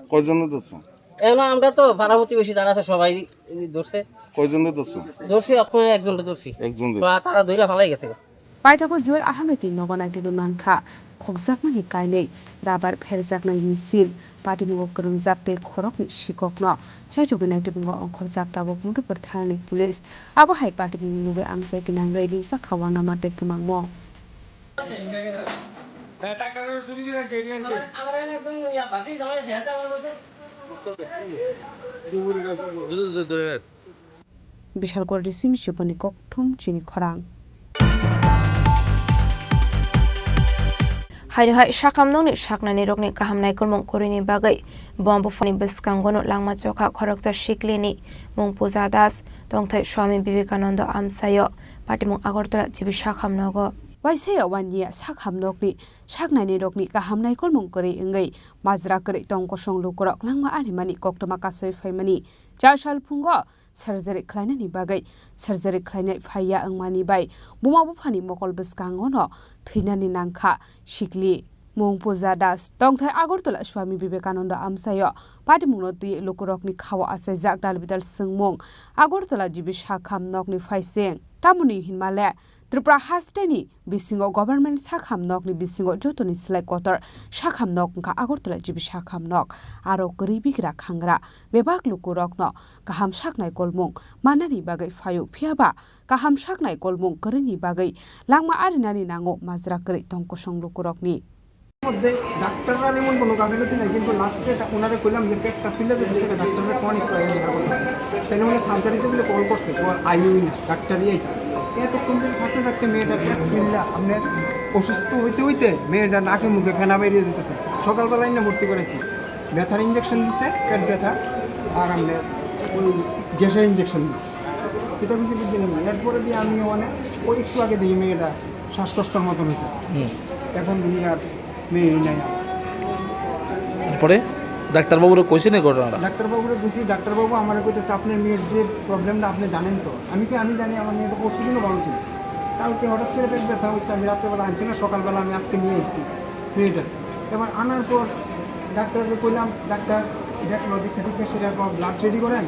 কয়জনে ধরছো? এখন আমরা তো পাড়া প্রতিবেশী যারা আছে সবাই ধরছে। কয়জনে ধরছো? ধরছি, এখন একজনকে ধরছি। একজন ধরছে। তো তারা ধইরা ফালাই গেছে। Paithago Joel Ahmed ni nogo naitugwi mankha, khokjakmani kainwi rabar pherjaknai misil, patimungo kwrwngjak tei khoroknwi sikokno chaitugwi naitugwi ongkhorjak tabuk Madhupur thanani police. Abo hai patimung nugwi amchai gwnangwi rijak kha uanama tei kwmangmung. Bishalgor Risimi Chiboni Kokthum Chini Khorang. Haino hai sakham nokni saknani rokni kaham naikolmung kwrwini bagwi buma buphani bwskangono langma chokha khoroksa siklini mung Puja Das, tongthai Swami Vivekananda amchaio, patimung Agartala G B sakham nogo. Waisaya waniya sakham nokni saknani rokni kaham naikolmung kwrwi wngwi majra kwrwi tong kosong lukurok langma animani koktwma kasoi phaimani. Cha sal phungo surgery khlainani bagwi surgery khlainai phaiya wngmani bai buma buphani mokol bwskangono thwinani nangkha sikli. Mung Puja Das, tongthai Agartala Swami Vivekananda amchaio patimungno twi lukurokni khao achaijak dalbidal swngmung. Agartala G B sakham nokni phaising. Tamoni hinmale Tripura hasteni bisingo government sakham nokni bisingo jotoni slai kotor sakham nok wngkha Agartala G B sakham nok. Aro kwrwi bigra khangra bebak lukurokno kaham saknai kolmung mannani bagwi phaio, phiyaba kaham saknai kolmung kwrwini bagwi langma arinani nango majra kwrwi tong kosong lukurokni. মধ্যে ডাক্তাররা এমন কোনো গাফিলতি নাই, কিন্তু লাস্টে ওনারে কইলাম যে পেটটা ফুলে যেতেছে, এটা ডাক্তাররা কোন একটু আগে দেখা করতে। তাই বলে সার্জারিতে বলে কল করছে, কল আইওই না, ডাক্তারই আইছে। এতক্ষণ ধরে থাকতে থাকতে মেয়েটা পেট ফুললা, আপনার অসুস্থ হইতে হইতে মেয়েটা নাকে মুখে ফেনা বেরিয়ে যেতেছে। সকালবেলায় না ভর্তি করেছি, ব্যথার ইঞ্জেকশন দিছে, পেট ব্যথা, আর আপনার ওই গ্যাসের ইঞ্জেকশন দিছে। এটা কিছু বুঝছি না। এরপরে দিয়ে আমি মানে ওই একটু আগে দেখি মেয়েটা শ্বাসকষ্টর মতন হইতেছে। হুম। এখন দেখি আর মেয়ে নাই আমার। তারপরে ডাক্তারবাবুরে কইছেন এই ঘটনাটা? ডাক্তারবাবুরে কইছি, ডাক্তারবাবু আমারে কইতেছে, "আপনার মেয়ের যে প্রবলেমটা আপনি জানেন তো?" আমি কি আমি জানি, আমার মেয়ে তো পরশু দিনও ভালো ছিল। কালকে হঠাৎ করে পেট ব্যথা হয়েছে, আমি রাত্রেবেলা আনছি না, সকালবেলা আমি আজকে নিয়ে এসেছি মেয়েটা। এবার আনার পর ডাক্তারকে কইলাম, "ডাক্তার, দেখলো, দেখে দেখে সেটা ব্লাড রেডি করেন,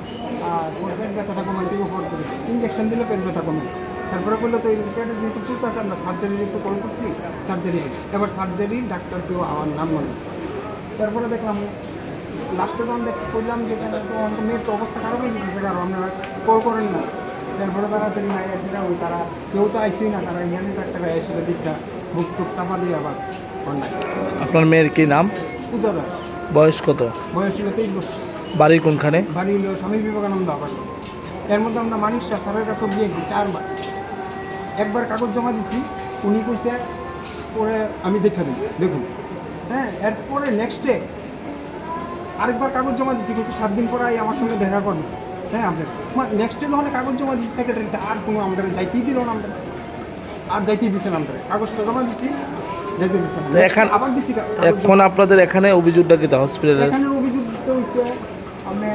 আর ওর পেট ব্যথাটা কমাইতে উপর করে ইঞ্জেকশন দিলে পেট ব্যথা কমে।" তারপরে বললো, "তো এই পেটে যেহেতু ফুলতে আছে, আমরা সার্জারির একটু কল করছি, সার্জারি হবে।" এবার সার্জারি ডাক্তার কেউ আমার নাম বলে। তারপরে দেখলাম, লাস্টে যখন দেখ করলাম যে, "তাহলে তো আমার মেয়ের তো অবস্থা খারাপ হয়ে যেতেছে, কারণ আপনারা কল করেন না।" তারপরে তাড়াতাড়ি নাই আসে না, ওই তারা কেউ তো আইসি না, তারা ইয়ানি ডাক্তার আইসে দিকটা বুক টুক চাপা দিয়ে বাস। আপনার মেয়ের কি নাম? পূজা দাস। বয়স কত? বয়স হলো তেইশ বছর। বাড়ি কোনখানে? বাড়ি হলো স্বামী বিবেকানন্দ আবাসন। এর মধ্যে আমরা মানিক শাহ স্যারের কাছে গিয়েছি চারবার। একবার কাগজ জমা দিছি, উনি কইছে, "পরে আমি দেখা দিই, দেখুন।" হ্যাঁ, এরপরে নেক্সট ডে আরেকবার কাগজ জমা দিছি, কইছে, "সাত দিন পরে আই আমার সঙ্গে দেখা করবে।" হ্যাঁ, আমরা নেক্সট ডে যখন কাগজ জমা দিছি সেক্রেটারিতে, আর কোনো আমাদের যাইতেই দিল না, আমাদের আর যাইতেই দিছে না, আমাদের কাগজটা জমা দিছি, যাইতে দিছে না। তো এখান-, আবার দিছি কা-, কাগজ এখন জমা। আপনাদের এখানে অভিযোগটা কি তা হসপিটালের? এখানে অভিযোগ দিতে হইছে, আপনি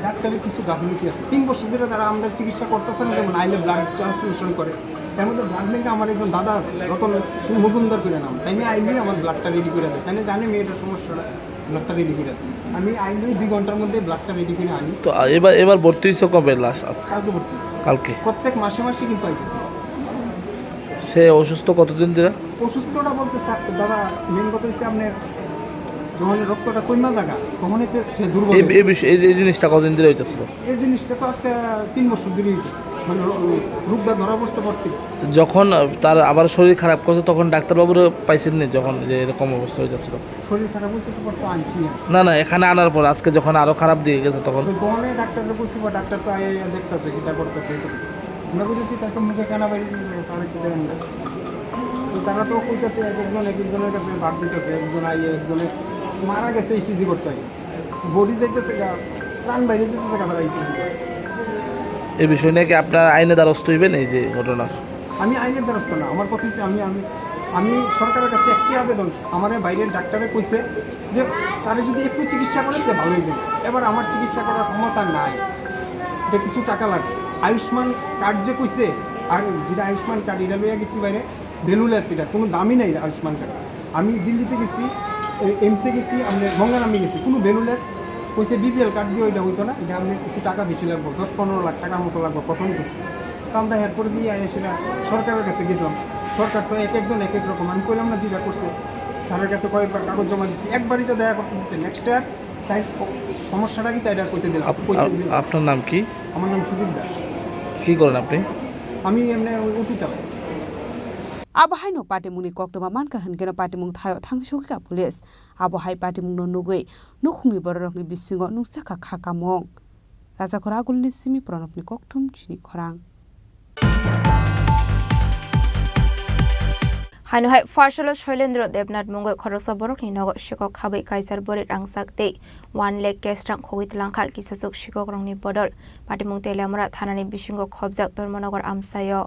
ডাক্তারের কিছু গাফিলতি আছে। তিন বছর ধরে তারা আমরা চিকিৎসা করতেছে না, যেমন আইলে ব্লাড ট্রান্সফিউশন করে। তার মধ্যে ব্লাড ব্যাংকে আমার একজন দাদা আছে, রতন মজুমদার করে নাম, তাই নিয়ে আইলে আমার ব্লাডটা রেডি করে দেয়, তাই নিয়ে জানে মেয়েটার সমস্যাটা, ব্লাডটা রেডি করে দেয়। আমি আইলে দুই ঘন্টার মধ্যে ব্লাডটা রেডি করে আনি। তো, আ, এবার, এবার ভর্তি হয়েছে কবে লাস্ট আজকে? কালকে ভর্তি হয়েছে। কালকে? প্রত্যেক মাসে মাসে কিন্তু আইতেছে। সে অসুস্থ কতদিন ধরে? অসুস্থটা বলতে স্যার, দাদা, মেইন কথা হচ্ছে আপনার যখন রক্তটা কইমা জায়গা, তখনই তো সে দুর্বল এই, হয়ে এই বিষয়, এই, এই জিনিসটা কতদিন ধরে হইতেছিল? এই জিনিসটা তো আজকে তিন বছর ধরে হইতেছে। মানে রো-, রোগটা ধরা পড়ছে পর থেকে। যখন, আহ, তার আবার শরীর খারাপ করছে, তখন ডাক্তারবাবুরা পাইছেন নি যখন যে এরকম অবস্থা হইতেছিল? শরীর খারাপ হয়েছে তো পর তো আনছি না। না, না, এখানে আনার পর আজকে যখন আরো খারাপ দিয়ে গেছে তখন? তো তখনই ডাক্তাররা বলছি, বা ডাক্তার তো আইয়া দেখতাছে, কিতা করতেছে, এই তো। আমরা বুঝেছি, তাই তো মুখে কানা বাইরে যাচ্ছে, স্যার, কিতা এমনি। তো তারা তো কইতাছে, এক একজন এক একজনের কাছে ভাগ দিতেছে, একজন আইয়ে, একজনে মারা গেছে, ইসিজি করতে হয়। বডি যাইতেছে গা, প্রাণ বাইরে যাইতেছে গা, তারা ইসিজি করে। এই বিষয় নিয়ে কি আপনার আইনে দ্বারস্থ হইবেন এই যে ঘটনার? আমি আইনের দ্বারস্থ না, আমার কথা হচ্ছে আমি, আমি, আমি সরকারের কাছে একটি আবেদন, আমার বাইরের ডাক্তারে কইছে যে তারে যদি একটু চিকিৎসা করে, তে ভালো হয়ে যাবে। এবার আমার চিকিৎসা করার ক্ষমতা নাই, এটা কিছু টাকা লাগে। আয়ুষ্মান কার্ড যে কইছে, আর যেটা আয়ুষ্মান কার্ড, এটা লইয়া গেছি বাইরে, ভ্যালুলেস, এটা কোনো দামই নাই আয়ুষ্মান কার্ড। আমি দিল্লিতে গেছি, এ-, এইমসে গেছি, আমরা গঙ্গারামে গেছি, কোনো ভ্যালুলেস। কইছে বিপিএল কার্ড দিয়ে ওইটা হইতো না, এটা আপনি কিছু টাকা বেশি লাগবে, দশ পনেরো লাখ টাকার মতো লাগবে প্রথম কিছু। তো আমরা এরপরে দিয়ে আইয়া সেটা সরকারের কাছে গেছিলাম। সরকার তো এক একজন এক এক রকম, আমি কইলাম না যেটা করছে, স্যারের কাছে কয়েকবার কাগজ জমা দিচ্ছি, একবারই যা দেখা করতে দিচ্ছে, নেক্সট ইয়ার তাই সমস্যাটা কি তাই এটা কইতে দিলাম, আপ-, কইতে আপ-, দিলাম। আপনার নাম কি? আমার নাম সুদীপ দাস। কি করেন আপনি? আমি এমনি ওই অটো চালাই। Abo haino patimungni koktwma mankha hwnkhe no patimung thaio thangsugwi kha police. Abo hai patimungno nugwi nukhungni bororokni bisingo nukjakha kha kamung. Rajakhor Agulni simi Pranobni kokthum chini khorang. Haino hai pharsalo Shoilendra Debnath mungwi khoroksa borokni nogo sikok khabwi kaisar bwrwi rangchak tei one lakh cash rang khogwi twlangkha kisachuk sikokrokni bodol. Patimung Teliamura thanani bisingo khobjak Dharmanagar amchaio.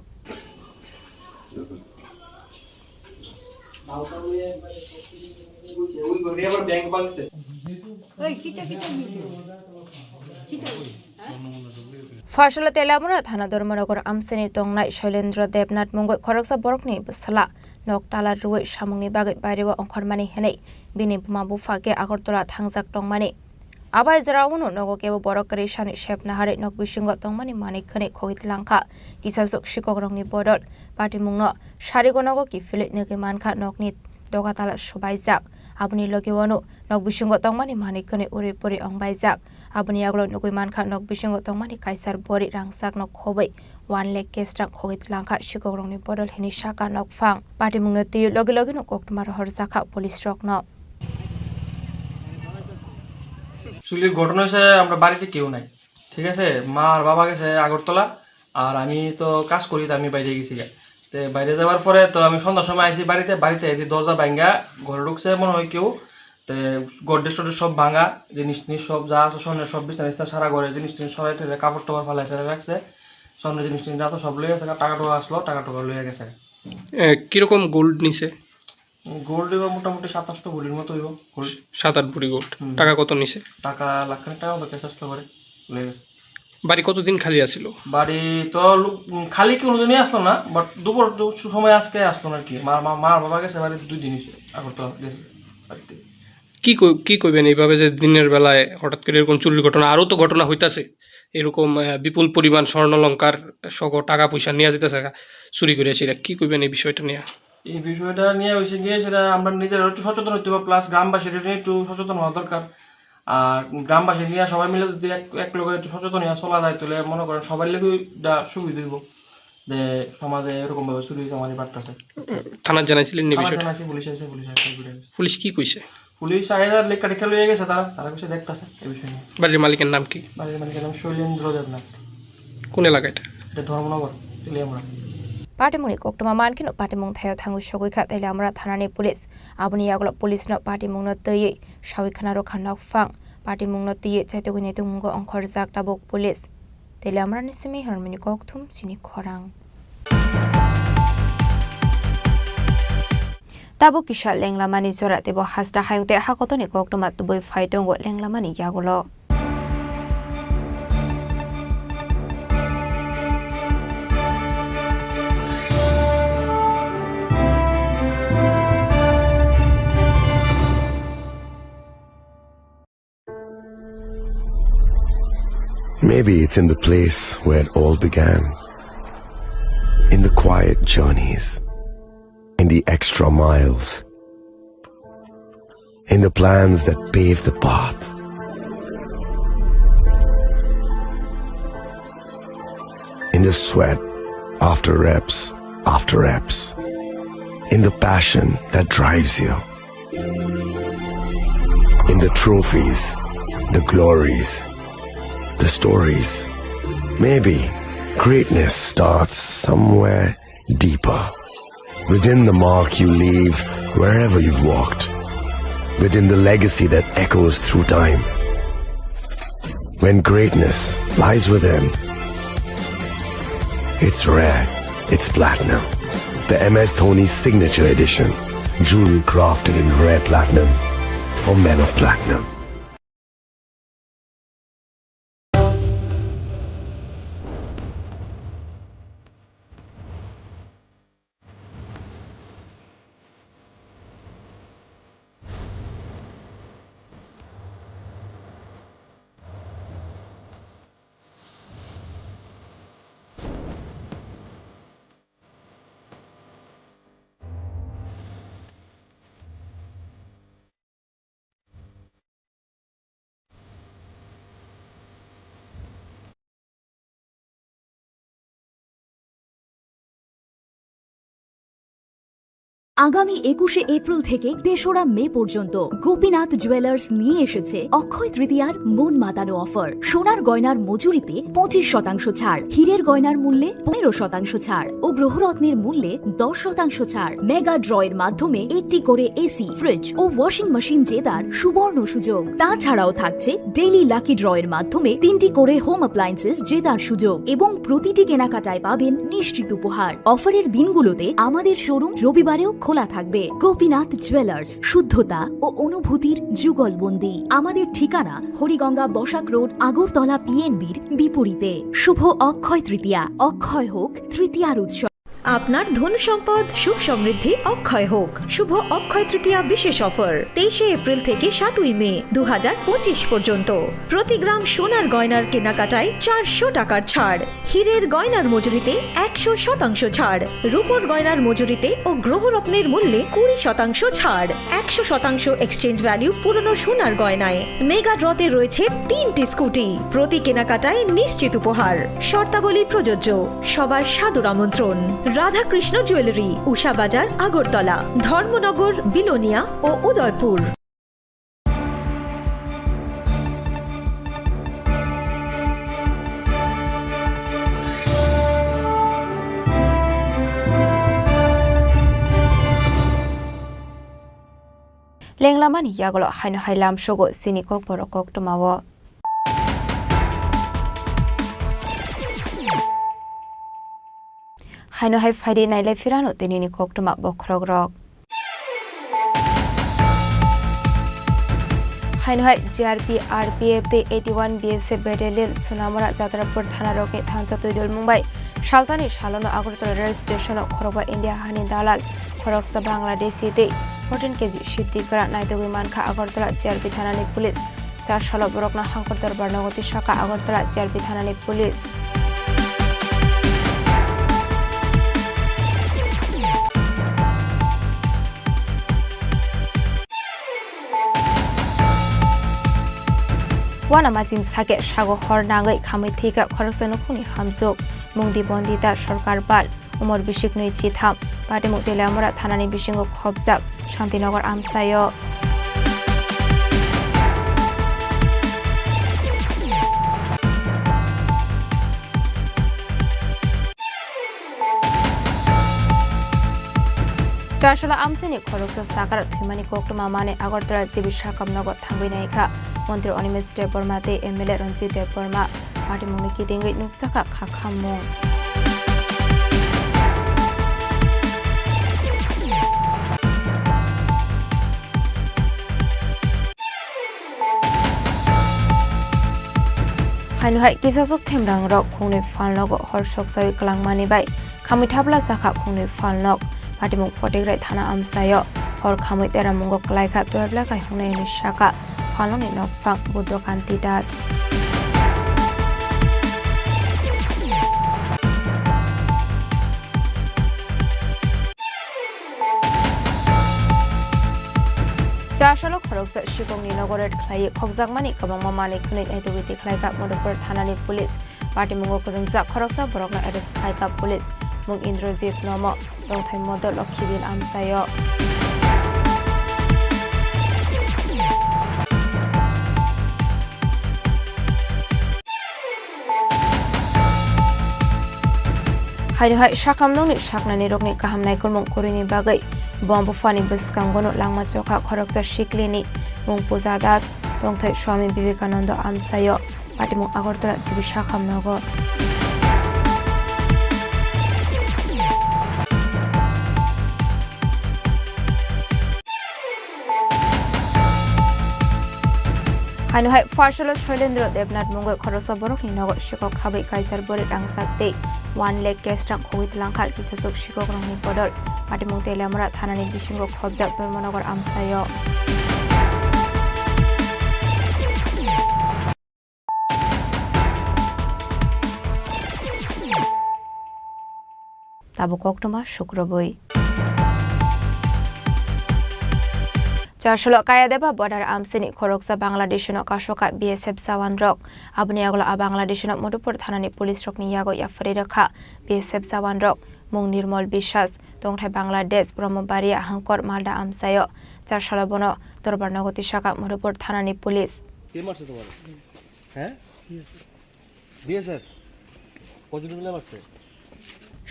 Pharsalo Teliamura thana Dharmanagar amchaini tongnai Shoilendra Debnath mungwi khoroksa borokni bwsala nok tala rwui samungni bagwi baireo ongkhormani hwnwi bini buma bupha khe Agartala thangjak tongmani. Abai jora uno nogo kebo borok kwrwi sani sep naharwi nok bisingo tongmani manwi khwnwi khogwi tlangkha. Kisasuk sikokrokni bodol patimungno sarigo nogo kiphilwi nugwi mankha nokni doga tala subaijak. Aboni logi uano nok bisingo tongmani manwi khwnwi uri puri ongbaijak. Aboni yagulo nugwi mankha nok bisingo tongmani kaisar bori rangchakno khobwi one lakh cash rang khogwi tlangkha sikokrokni bodol hinwi saka nokphang. Patimungno twiwi logi logino koktwma rohorjakha police rokno. Actually, ঘটনা হয়েছে, আমরা বাড়িতে কেউ নাই, ঠিক আছে? মা আর বাবা গেছে আগরতলা, আর আমি তো কাজ করি, তো আমি বাইরে গেছি গা। তো বাইরে যাওয়ার পরে তো আমি সন্ধ্যার সময় আইছি বাড়িতে, বাড়িতে এসে দরজা ভাঙ্গা ঘরে ঢুকছে মনে হয় কেউ। তো গডরেজ টডরেজ সব ভাঙা, জিনিস টিনিস সব যা আছে স্বর্ণের সব বিছনা টিছনা সারা ঘরে জিনিস টিনিস সরাই টরাই কাপড় টাপড় ফালাই ফেলে রাখছে। স্বর্ণের জিনিস টিনিস যা তো সব লইয়া গেছে, টাকা টুকা আসলো, টাকা টুকা লইয়া গেছে। এ, কিরকম গোল্ড নিছে? গোল্ড এবার মোটামুটি সাত আটশো ভরির মতো হইব গোল্ড। সাত আট ভরি গোল্ড। হুম। টাকা কত নিছে? টাকা লাখ খানেক টাকা মতো ক্যাশ আসলো ঘরে, লয়ে গেছে। বাড়ি কতদিন খালি আছিল? বাড়ি তো লু-, উম, খালি কোনো দিনই আসলো না, বাট দুপুর দু-, সময় আজকে আসলো না আর কি। মা, মা, মা বাবা গেছে বাড়ি দুই দিন হয়েছে, আগরতলা গেছে বাড়িতে। কি কই-, কি কইবেন এইভাবে যে দিনের বেলায় হঠাৎ করে এরকম চুরির ঘটনা, আরো তো ঘটনা হইতাছে এরকম, আহ, বিপুল পরিমাণ স্বর্ণালংকার সহ টাকা পয়সা নিয়ে যেতেছে গা, চুরি করে সেটা কি কইবেন এই বিষয়টা নিয়ে? এই বিষয়টা নিয়ে হয়েছে গিয়ে সেটা আমরা নিজেরা একটু সচেতন হইতে হবে, প্লাস গ্রামবাসীরা একটু সচেতন হওয়া দরকার। আর গ্রামবাসী নিয়ে সবাই মিলে যদি এক, এক লগে একটু সচেতন হয়ে চলা যায়, তাহলে মনে করেন সবার লেগে এটা সুবিধা হইব যে সমাজে এরকম ভাবে চুরি চামারি বাড়তেছে। থানায় জানাইছিলেন নি থানায় বিষয়টা? জানাইছি, পুলিশ আছে, পুলিশ আছে, পুলিশ আছে। পুলিশ কি কইছে? পুলিশ আইয়া লেখা টেখা লইয়া গেছে তারা, তারা কিছু দেখতাছে এই বিষয় নিয়ে। বাড়ির মালিকের নাম কি? বাড়ির মালিকের নাম শৈলেন্দ্র দেবনাথ। কোন এলাকা এটা? এটা ধর্মনগর, Teliamura. Patimungni koktwma mankheno patimung thaio thangwi sogwi kha Teliamura thanani police. Aboni yagulo police no patimungno twiwi sawi khna rwkha nokphang. Patimungno twiwi chaitugwi naitukmungo ongkhorjak tabuk police. Teliamurani simi Hormini Kokthum chini khorang. Tabuk kisa lenglamani jora teibo hasta hayung tei hakotoni koktwma tubui phai tongo lenglamani yagulo. Maybe it's in the place where it all began. In the quiet journeys, in the extra miles, in the plans that pave the path, in the sweat after reps after reps, in the passion that drives you. In the trophies, the glories, the stories. Maybe greatness starts somewhere deeper. Within the mark you leave wherever you've walked. Within the legacy that echoes through time. When greatness lies within, it's rare, it's platinum. The M S Dhoni Signature Edition. Jewelry crafted in rare platinum for men of platinum. আগামী একুশে এপ্রিল থেকে তেসরা মে পর্যন্ত গোপীনাথ জুয়েলার্স নিয়ে এসেছে অক্ষয় তৃতীয়ার মন মাতানো অফার। সোনার গয়নার মজুরিতে পঁচিশ শতাংশ ছাড়, হীরের গয়নার মূল্যে পনেরো শতাংশ ছাড় ও গ্রহরত্নের মূল্যে দশ শতাংশ ছাড়। মেগা ড্রয়ের মাধ্যমে একটি করে এসি, ফ্রিজ ও ওয়াশিং মেশিন জেতার সুবর্ণ সুযোগ। তাছাড়াও থাকছে ডেইলি লাকি ড্রয়ের মাধ্যমে তিনটি করে হোম অ্যাপ্লায়েন্সেস জেতার সুযোগ এবং প্রতিটি কেনাকাটায় পাবেন নিশ্চিত উপহার। অফারের দিনগুলোতে আমাদের শোরুম রবিবারেও খোলা থাকবে। গোপীনাথ জুয়েলার্স, শুদ্ধতা ও অনুভূতির যুগলবন্দি। আমাদের ঠিকানা হরিগঙ্গা বসাক রোড, আগরতলা পিএনবির বিপরীতে। শুভ অক্ষয় তৃতীয়া, অক্ষয় হোক তৃতীয়ার উৎসব। আপনার ধন সম্পদ সুখ সমৃদ্ধি অক্ষয় হোক। শুভ অক্ষয় তৃতীয়া বিশেষ অফার তেইশে এপ্রিল থেকে সাতই মে দু হাজার পঁচিশ পর্যন্ত। প্রতি গ্রাম সোনার গয়নার কেনাকাটায় চারশো টাকার ছাড়, হীরের গয়নার মজুরিতে একশো শতাংশ ছাড়, রূপোর গয়নার মজুরিতে ও গ্রহরত্নের মূল্যে কুড়ি শতাংশ ছাড়, একশো শতাংশ এক্সচেঞ্জ ভ্যালু পুরনো সোনার গয়নায়। মেগা ড্রতে রয়েছে তিনটি স্কুটি, প্রতি কেনাকাটায় নিশ্চিত উপহার। শর্তাবলী প্রযোজ্য। সবার সাদর আমন্ত্রণ। রাধাকৃষ্ণ জুয়েলারি, উষা বাজার, আগরতলা, ধর্মনগর, বিলোনিয়া ও Udaipur. Lenglamani yagulo haino hai lamsogo chini kokborok koktwmao. Haino hai phaidi nailai phirano tinini koktwma bokhorokrok. Haino hai G R P, R P F tei eighty one B S F battalion Sunamura Jatrapur thanarokni thansa twi dulmung bai salsani salono Agartala rail stationo khorokba India hani dalal, khoroksa Bangladeshi tei fourteen K G siddhi kwra naitugwi mankha Agartala G R P thanani police. Char salo borokno hangkor dorbar nogo twi saka Agartala G R P thanani police. Uanamasing sake sago hor nangwi khamwi thwikha khoroksa nukhungni hamjwk, Mungdi Bondita Sorkar Pal. Umor bisiknwi chitham, patimung Teliamura thanani bisingo khopjak Shantinagar amchaio. Char salo amchaini khoroksa sakar thwimani koktwma manwi Agartala G B sakam nogo thangwi naikha Montri Animesh Debbarma tei M L A Ranjit Debbarma. Patimungni kitingwi nukjakha kha khammung. Haino hai kisasuk themrangrok khungnwi phalnogo hor soksawi kwlangmani bai khamwi thapla jakha khungnwi phalnok. Patimung Photigrai thana amchaio hor khamwi teramungo kwlaikha twelve lakhai hwnwi saka phalnokni nokphang Buddho Kanti Das. Char salo khoroksa sikokni nogo raid khlaiwi khokjakmani kwbangma manwi khwnwi naitugwi tikhlaikha Madhupur thanani police. Patimungo kwrwngjak khoroksa borokno arrest khlaikha police, mung Indrajit Nomo, tongthai Modo Lokhibil amchaio. Haino hai sakam nokni saknani rokni kaham naikolmung kwrwini bagwi bo buphani bwskangono langma chokha khoroksa siklini mung Puja Das, tongthai Swami Vivekananda amchaio. Patimung Agartala G B sakam nogo. Haino hai Pharsalo Shoilendra Debnath mungwi khoroksa borokni nogo sikok khabwi kaisar bwrwi rangchak tei one lakh cash rang khogwi twlangkha kisasuk sikokrokni bodol. Patimung Teliamura thanani bisingo khopjak Dharmanagar amchaio. Tabuk koktwma sukrubwi. Char salo Kayadeba border amsini khoroksa Bangladeshino kasokha B S F jawan rok. Aboni yagulo a Bangladeshino Madhupur thanani police rokni yago yapharwi rwkha B S F jawan rok. Mung Nirmol Biswas, tongthai Bangladesh, Brahmabaria hangkor Malda amchaio. Char salo bono dorbar nogo tisaka Madhupur thanani police. কে মারছে তোমার? হ্যাঁ? বিএসএফ। কতজন মিলে মারছে?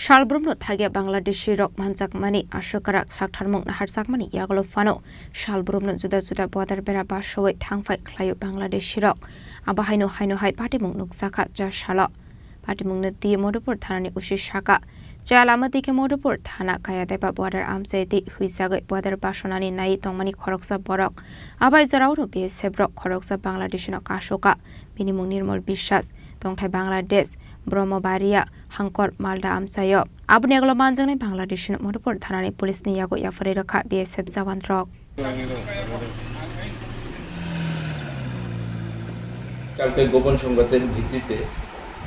Salbrumno thagya Bangladeshi rok manjakmani aswk kwrak saktharmung naharjakmani yagulo phano salbrumno juda juda border bera basowi thangphai khlaio Bangladeshi rok. Abo haino haino hai patimung nukjakha cha salo. Patimungno twi Madhupur thanani O C saka. Cha lama dikhe Madhupur thana Kayadeba border amchai twi huijagwi border basonani nai tongmani khoroksa borok. Abai jorao B S F rok khoroksa Bangladeshi no kasoka. Bini mung Nirmol Biswas, tongthai Bangladesh, Brahmabaria, Hangkor, Malda amchaio. Aboni yagulo manjaknai Bangladeshi no Madhupur thanani police ni yago yapharwi rwkha B S F jawan rok. কালকে গোপন সংবাদের ভিত্তিতে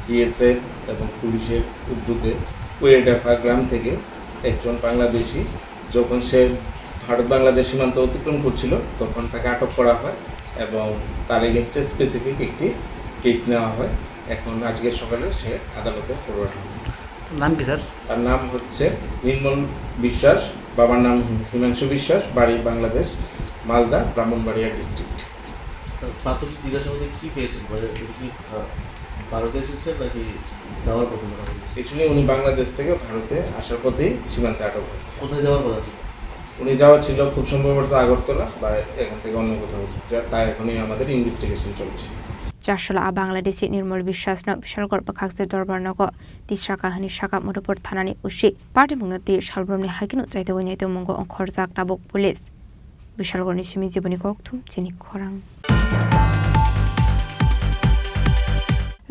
বিএসএফ এবং পুলিশের উদ্যোগে কুয়েডাফা গ্রাম থেকে একজন বাংলাদেশি, যখন সে ভারত বাংলাদেশ সীমান্ত অতিক্রম করছিল, তখন তাকে আটক করা হয় এবং তার এগেনস্টে স্পেসিফিক একটি কেস নেওয়া হয়। এখন আজকে সকালে সে আদালতে ফরওয়ার্ড হবে। নাম কি স্যার? তার নাম হচ্ছে নির্মল বিশ্বাস, বাবার নাম হিম-, হিমাংশু বিশ্বাস, বাড়ি বাংলাদেশ, মালদা, ব্রাহ্মণবাড়িয়া ডিস্ট্রিক্ট। স্যার, প্রাথমিক জিজ্ঞাসাবাদে কি পেয়েছেন? মানে, উনি কি, আহ, ভারতে এসেছেন নাকি যাওয়ার পথে ধরা পড়েছে? অ্যাকচুয়ালি উনি বাংলাদেশ থেকে ভারতে আসার পথেই সীমান্তে আটক হয়েছে। কোথায় যাওয়ার কথা ছিল? উনি যাওয়া ছিল খুব সম্ভবত আগরতলা বা এখান থেকে অন্য কোথাও, যা, তা এখনই আমাদের ইনভেস্টিগেশন চলছে। Chashola a Bangladeshi Nirmol Biswas no Bishalgarh bwkhakse dorbar nogo tisra kahani saka Madhupur thanani usi patimungno twi salbrumni haikhe no chaitogwi naitok mungo ongkhorjak tabuk police. Bishalgarhni simi jiboni kokthum chini khorang.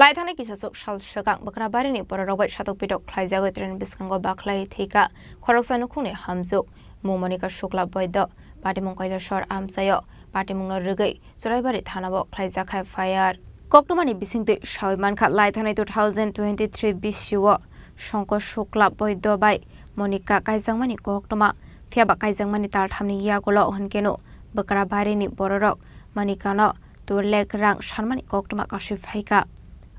Laithani kisasuk sal swkang Bakrabarini bororok bai satok pitok khlaijagwi train bwskango bakhlai thwikha khoroksa nukhungni hamjwk. Mung Monika Shukla Boido, patimung Kailasor amchaio, patimungno rwgwi Churaibari thanao khlaijak F I R. Koktwmani bisingtwi sawi mankha, laithani two thousand twenty-three bisio Songko Shukla Boido bai Monika kaijakmani koktwma, phiyaba kaijakmani talthamni yagulo hwnkeno Bakrabarini bororok Monikano two lakh rang sanmani koktwma kasui phaikha.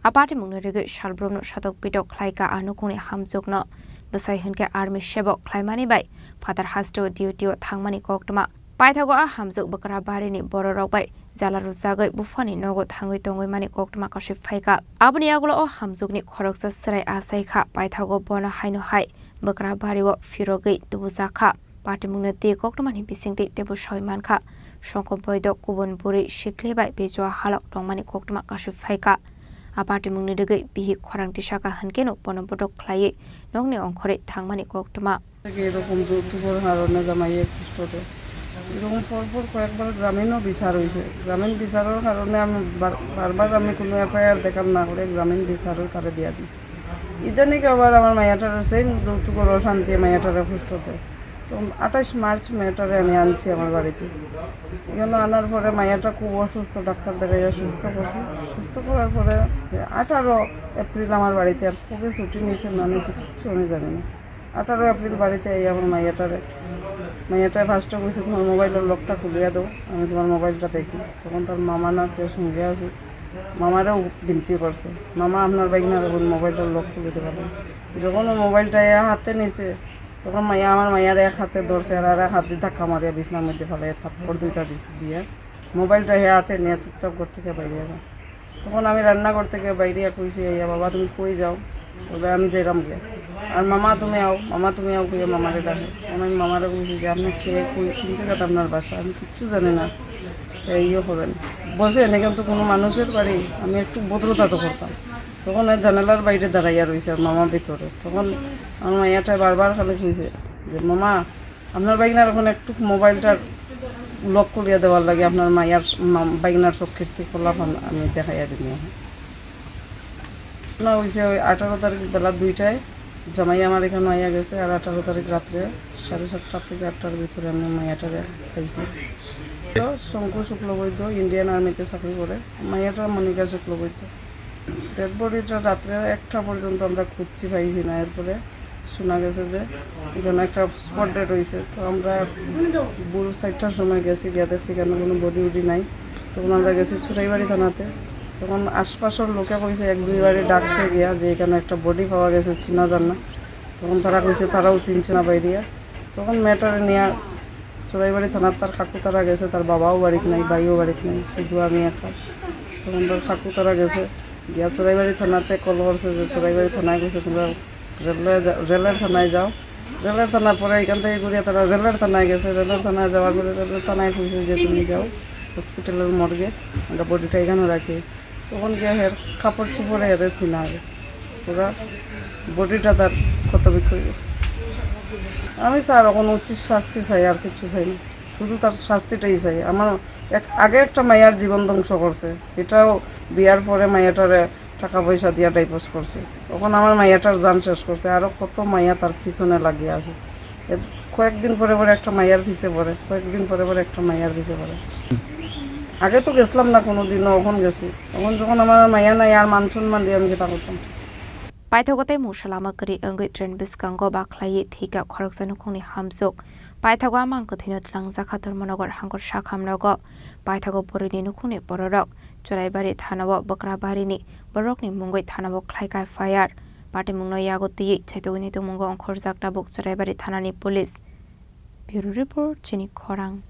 A patimungni rwgwi salbrumno satok pitok khlaikha, a nukhungni hamjwkno bwsai hwnkhe army sebok khlaimani bai phatar hasteo duty-o thangmani koktwma. Paithago a hamjwk Bakrabarini bororok bai jala rwjagwi buphani nogo thangwi tongwi mani koktwma kasui phaikha. Aboni yagulo o hamjwkni khoroksa chwrai achaikha, paithago bono haino hai Bakrabario phirogwi tubujakha. Patimungno twi koktwmani bisingtwi teibo sawi mankha, Songko Boido kubun bwrwi sikli bai bejua halok tongmani koktwma kasui phaikha. A patimungni rwgwi bihik khorang tisaka hwnkeno bono bodok khlaiwi nokni ongkhorwi thangmani koktwma. থেকে এরকম যৌতুকের কারণে জামাইয়ে কষ্ট দেয়। এরকম পরপর কয়েকবার গ্রামীণও বিচার হয়েছে। গ্রামীণ বিচারের কারণে আমি বার-, বারবার আমি কোনো এফআইআর দেখার না করে গ্রামীণ বিচারের তারা দিয়া দিই। ইদানিং আবার আমার মায়াটার সেম যৌতুকের অশান্তি, মায়াটারে কষ্ট দেয়। তো আঠাশ মার্চ মেয়েটারে আমি আনছি আমার বাড়িতে। এখানে আনার পরে মায়াটা খুব অসুস্থ, ডাক্তার দেখাইয়া সুস্থ করছি। সুস্থ করার পরে আঠারো এপ্রিল আমার বাড়িতে আর কবে ছুটি নিয়েছে না নিয়েছে কিচ্ছু আমি জানি না। আঠারো এপ্রিল বাড়িতে এই আমার মায়াটারে, মায়াটায় ফার্স্টে কইছে, "তোমার মোবাইলের লকটা খুলিয়া দাও, আমি তোমার মোবাইলটা দেখি।" তখন তার মামা না কে সঙ্গে আছে, মামারেও বিনতি করছে, "মামা, আপনার বাইকনার এখন মোবাইলটার লক খুলে দেওয়া যায়।" যখন ও মোবাইলটা এ হাতে নিছে, তখন মাইয়া, আমার মাইয়ার এক হাতে ধরছে আর আর এক হাতে ধাক্কা মারিয়া বিছনার মধ্যে ফেলে থাপ্পড় দুইটা দি-, দিয়ে মোবাইলটা হে হাতে নিয়ে চুপচাপ ঘর থেকে বাইরে গেল। তখন আমি রান্নাঘর থেকে বাইরে কইছি, "ইয়া বাবা, তুমি কই যাও?" বলে, "আমি যাইরাম গিয়া।" আর, "মামা, তুমি আও, মামা, তুমি আও," কইয়া মামারে ডাকে। তখন আমি মামারে কইছি যে, "আপনি কে, কই, কোন জায়গাতে আপনার বাসা? আমি কিচ্ছু জানি না।" এই ইয়ে করেন। বসে এনে কিন্তু কোনো মানুষের বাড়ি আমি একটু ভদ্রতা তো করতাম। তখন ওই জানালার বাইরে দাঁড়াইয়া রইছে আর মামা ভিতরে। তখন আমার মাইয়াটা বারবার খালি কইছে যে, "মামা, আপনার বাইকনার এখন একটু মোবাইলটার লক করিয়া দেওয়ার লাগে, আপনার মাইয়ার, মা-, বাইকনার চোখের থেকে খোলা পান আমি দেখাইয়া দিমু।" না হইছে ওই আঠারো তারিখ বেলা দুইটায় জামাই আমার এখানে আইয়া গেছে, আর আঠারো তারিখ রাত্রে সাড়ে সাতটা থেকে আটটার ভিতরে আমি মাইয়াটারে পাইছি। তো শঙ্কু শুক্লবৈদ্য ইন্ডিয়ান আর্মিতে চাকরি করে, মাইয়াটা মনিকা শুক্লবৈদ্য। ডেড বডিটা রাত্রে একটা পর্যন্ত আমরা খুঁজছি, পাইছি না। এরপরে শোনা গেছে যে এখানে একটা স্পট ডেড হয়েছে। তো আমরা ভোর চারটার সময় গেছি, গিয়ে দেখছি এখানে কোনো বডি উডি নাই। তখন আমরা গেছি চুরাইবাড়ি থানাতে। তখন আশপাশের লোকে কইছে, এক দুই বাড়ি ডাকছে গিয়া যে এখানে একটা বডি পাওয়া গেছে, চিনা জানা। তখন তারা কইছে তারাও চিনছে না বাইরিয়া। তখন মেয়েটারে নিয়ে চুরাইবাড়ি থানার তার কাকু তারা গেছে, তার বাবাও বাড়িতে নাই, ভাইও বাড়িতে নাই, শুধু আমি একা। তখন তার কাকু তারা গেছে, গিয়া চুরাইবাড়ি থানাতে কল করছে যে চুরাইবাড়ি থানায় গেছে, তোমরা রেলওয়ে যা-, রেলের থানায় যাও। রেলের থানার পরে এখান থেকে ঘুরে তারা রেলের থানায় গেছে, রেলের থানায় যাওয়ার পরে রেলের থানায় কইছে যে তুমি যাও হসপিটালের মর্গে, আমরা বডিটা এখানে রাখি। তখন গিয়া হের কাপড় চোপড়ে এরে চিনা আগে। পুরা বডিটা তার ক্ষত বিক্ষত হয়ে গেছে। আমি স্যার এখন উচিত শাস্তি চাই, আর কিছু চাই না, শুধু তার শাস্তিটাই চাই। আমার এক, আগে একটা মায়ার জীবন ধ্বংস করছে, এটাও বিয়ার পরে মায়াটারে টাকা পয়সা দিয়া ডাইভোর্স করছে। তখন আমার মাইয়াটার জান শেষ করছে, আরো কত মাইয়া তার পিছনে লাগিয়ে আছে। এ, কয়েকদিন পরে পরে একটা মাইয়ার পিছে পড়ে, কয়েকদিন পরে পরে একটা মাইয়ার পিছে পড়ে। আগে তো গেছিলাম না কোনোদিনও, এখন গেছি। এখন যখন আমার মাইয়া নাই, আর মান সম্মান দিয়ে আমি যেটা করতাম। Paithago tei mungsa lama kwrwi wngwi train bwskango bakhlaiwi thwikha khoroksa nukhungni hamjwk. Paithago a mang kwthwino twlangjakha Dharmanagar hangkor sakham nogo. Paithago bwrwini nukhungni bororok Churaibari thanao Bwkrabarini bororokni mungwi thanao khlaikha F I R. Patimungno yago twiwi chaitugwini tongmungo ongkhorjak tabuk Churaibari thanani police. Bureau Report, Chini Khorang.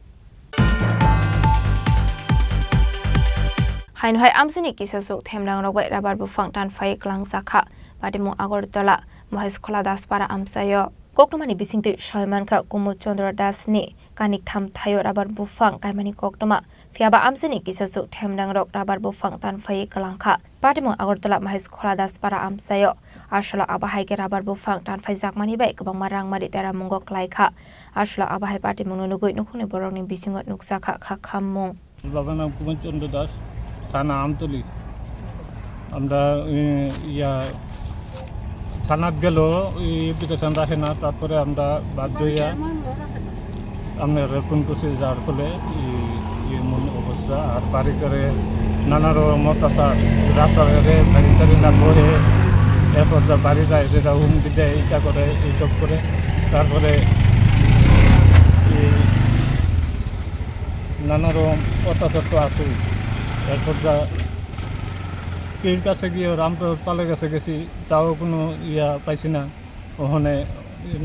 Haino hai amchaini kisasuk themrangrok bai rabar buphang tanphai kwlangjakha. Patimung Agartala, Mahesh Khola Daspara amchaio. Koktwmani bisingtwi soi mankha Kumud Chandra Dasni kanik tham thaio rabar buphang kaimani koktwma. Phiyaba amchaini kisasuk themrangrok rabar buphang tanphai kwlangkha. Patimung Agartala Mahesh Khola Daspara amchaio. Aswla abo hai khe rabar buphang tanphaijakmani bai kwbangma rangmari teramungo kwlaikha. Aswla abo hai patimungno nugwi nukhungni borokni bisingo nukjakha kha khammung. বাবার নাম কুমার চন্দ্র দাস, থানা আমতলী। আমরা, এ, ইয়া, থানাত গেল, এই অ্যাপ্লিকেশন রাখে না, তারপরে আমরা বাধ্য হইয়া আমরা ফোন করছি, যার ফলে এই, এই এমন অবস্থা। আর বাড়ি করে নানা রকম অত্যাচার, রাস্তাঘাটে গাড়ি টাড়ি না পড়ে, এরপর যা বাড়ি যায়, যেটা হুমকি দেয়, এইটা করে, এইসব করে, তারপরে এই নানা রকম অত্যাচার তো আছেই। এরপর যা পীর কাছে গিয়ে, রামপ্রসাদ পালের কাছে গেছি, তাও কোনো ইয়া পাইছি না। ওখানে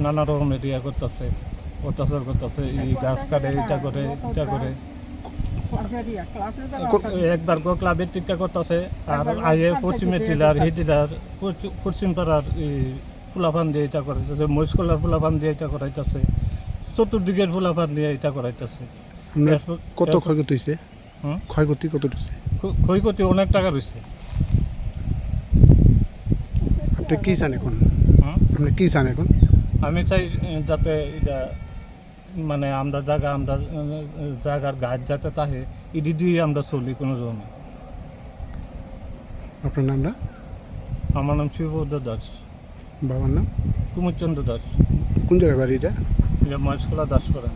নানা রকমের ইয়া করতেছে, অত্যাচার করতেছে, এই গাছ কাটে, এটা করে, এটা করে। কো-, একবার গো ক্লাবে টিকা করতেছে, আর আইয়ে পশ্চিমের টিলার, হি টিলার, পশ্চিম, পশ্চিম পাড়ার এই পোলাপান দিয়ে এটা করাইতেছে, মহিষকলার পোলাপান দিয়ে এটা করাইতেছে, চতুর্দিকের পোলাপান দিয়ে এটা করাইতেছে। আপনার এরপর, কত এরপর ক্ষয়ক্ষতি হয়েছে? হুম? ক্ষয়ক্ষতি কত হয়েছে? ক্ষ-, ক্ষয়ক্ষতি অনেক টাকা রয়েছে। আপনি কি চান এখন? হুম? আপনি কি চান এখন? আমি চাই, এ, যাতে এটা, মানে, আমরা জায়গা, আমরা, এ, জায়গার গাছ যাতে থাকে, ইডি দিয়ে আমরা চলি কোনো জমি। আপনার নামটা? আমার নাম শিবভদ্র দাস। বাবার নাম? কুমোরচন্দ্র দাস। কোন জায়গায় বাড়ি এটা? এটা মহেশখোলা দাসপাড়া।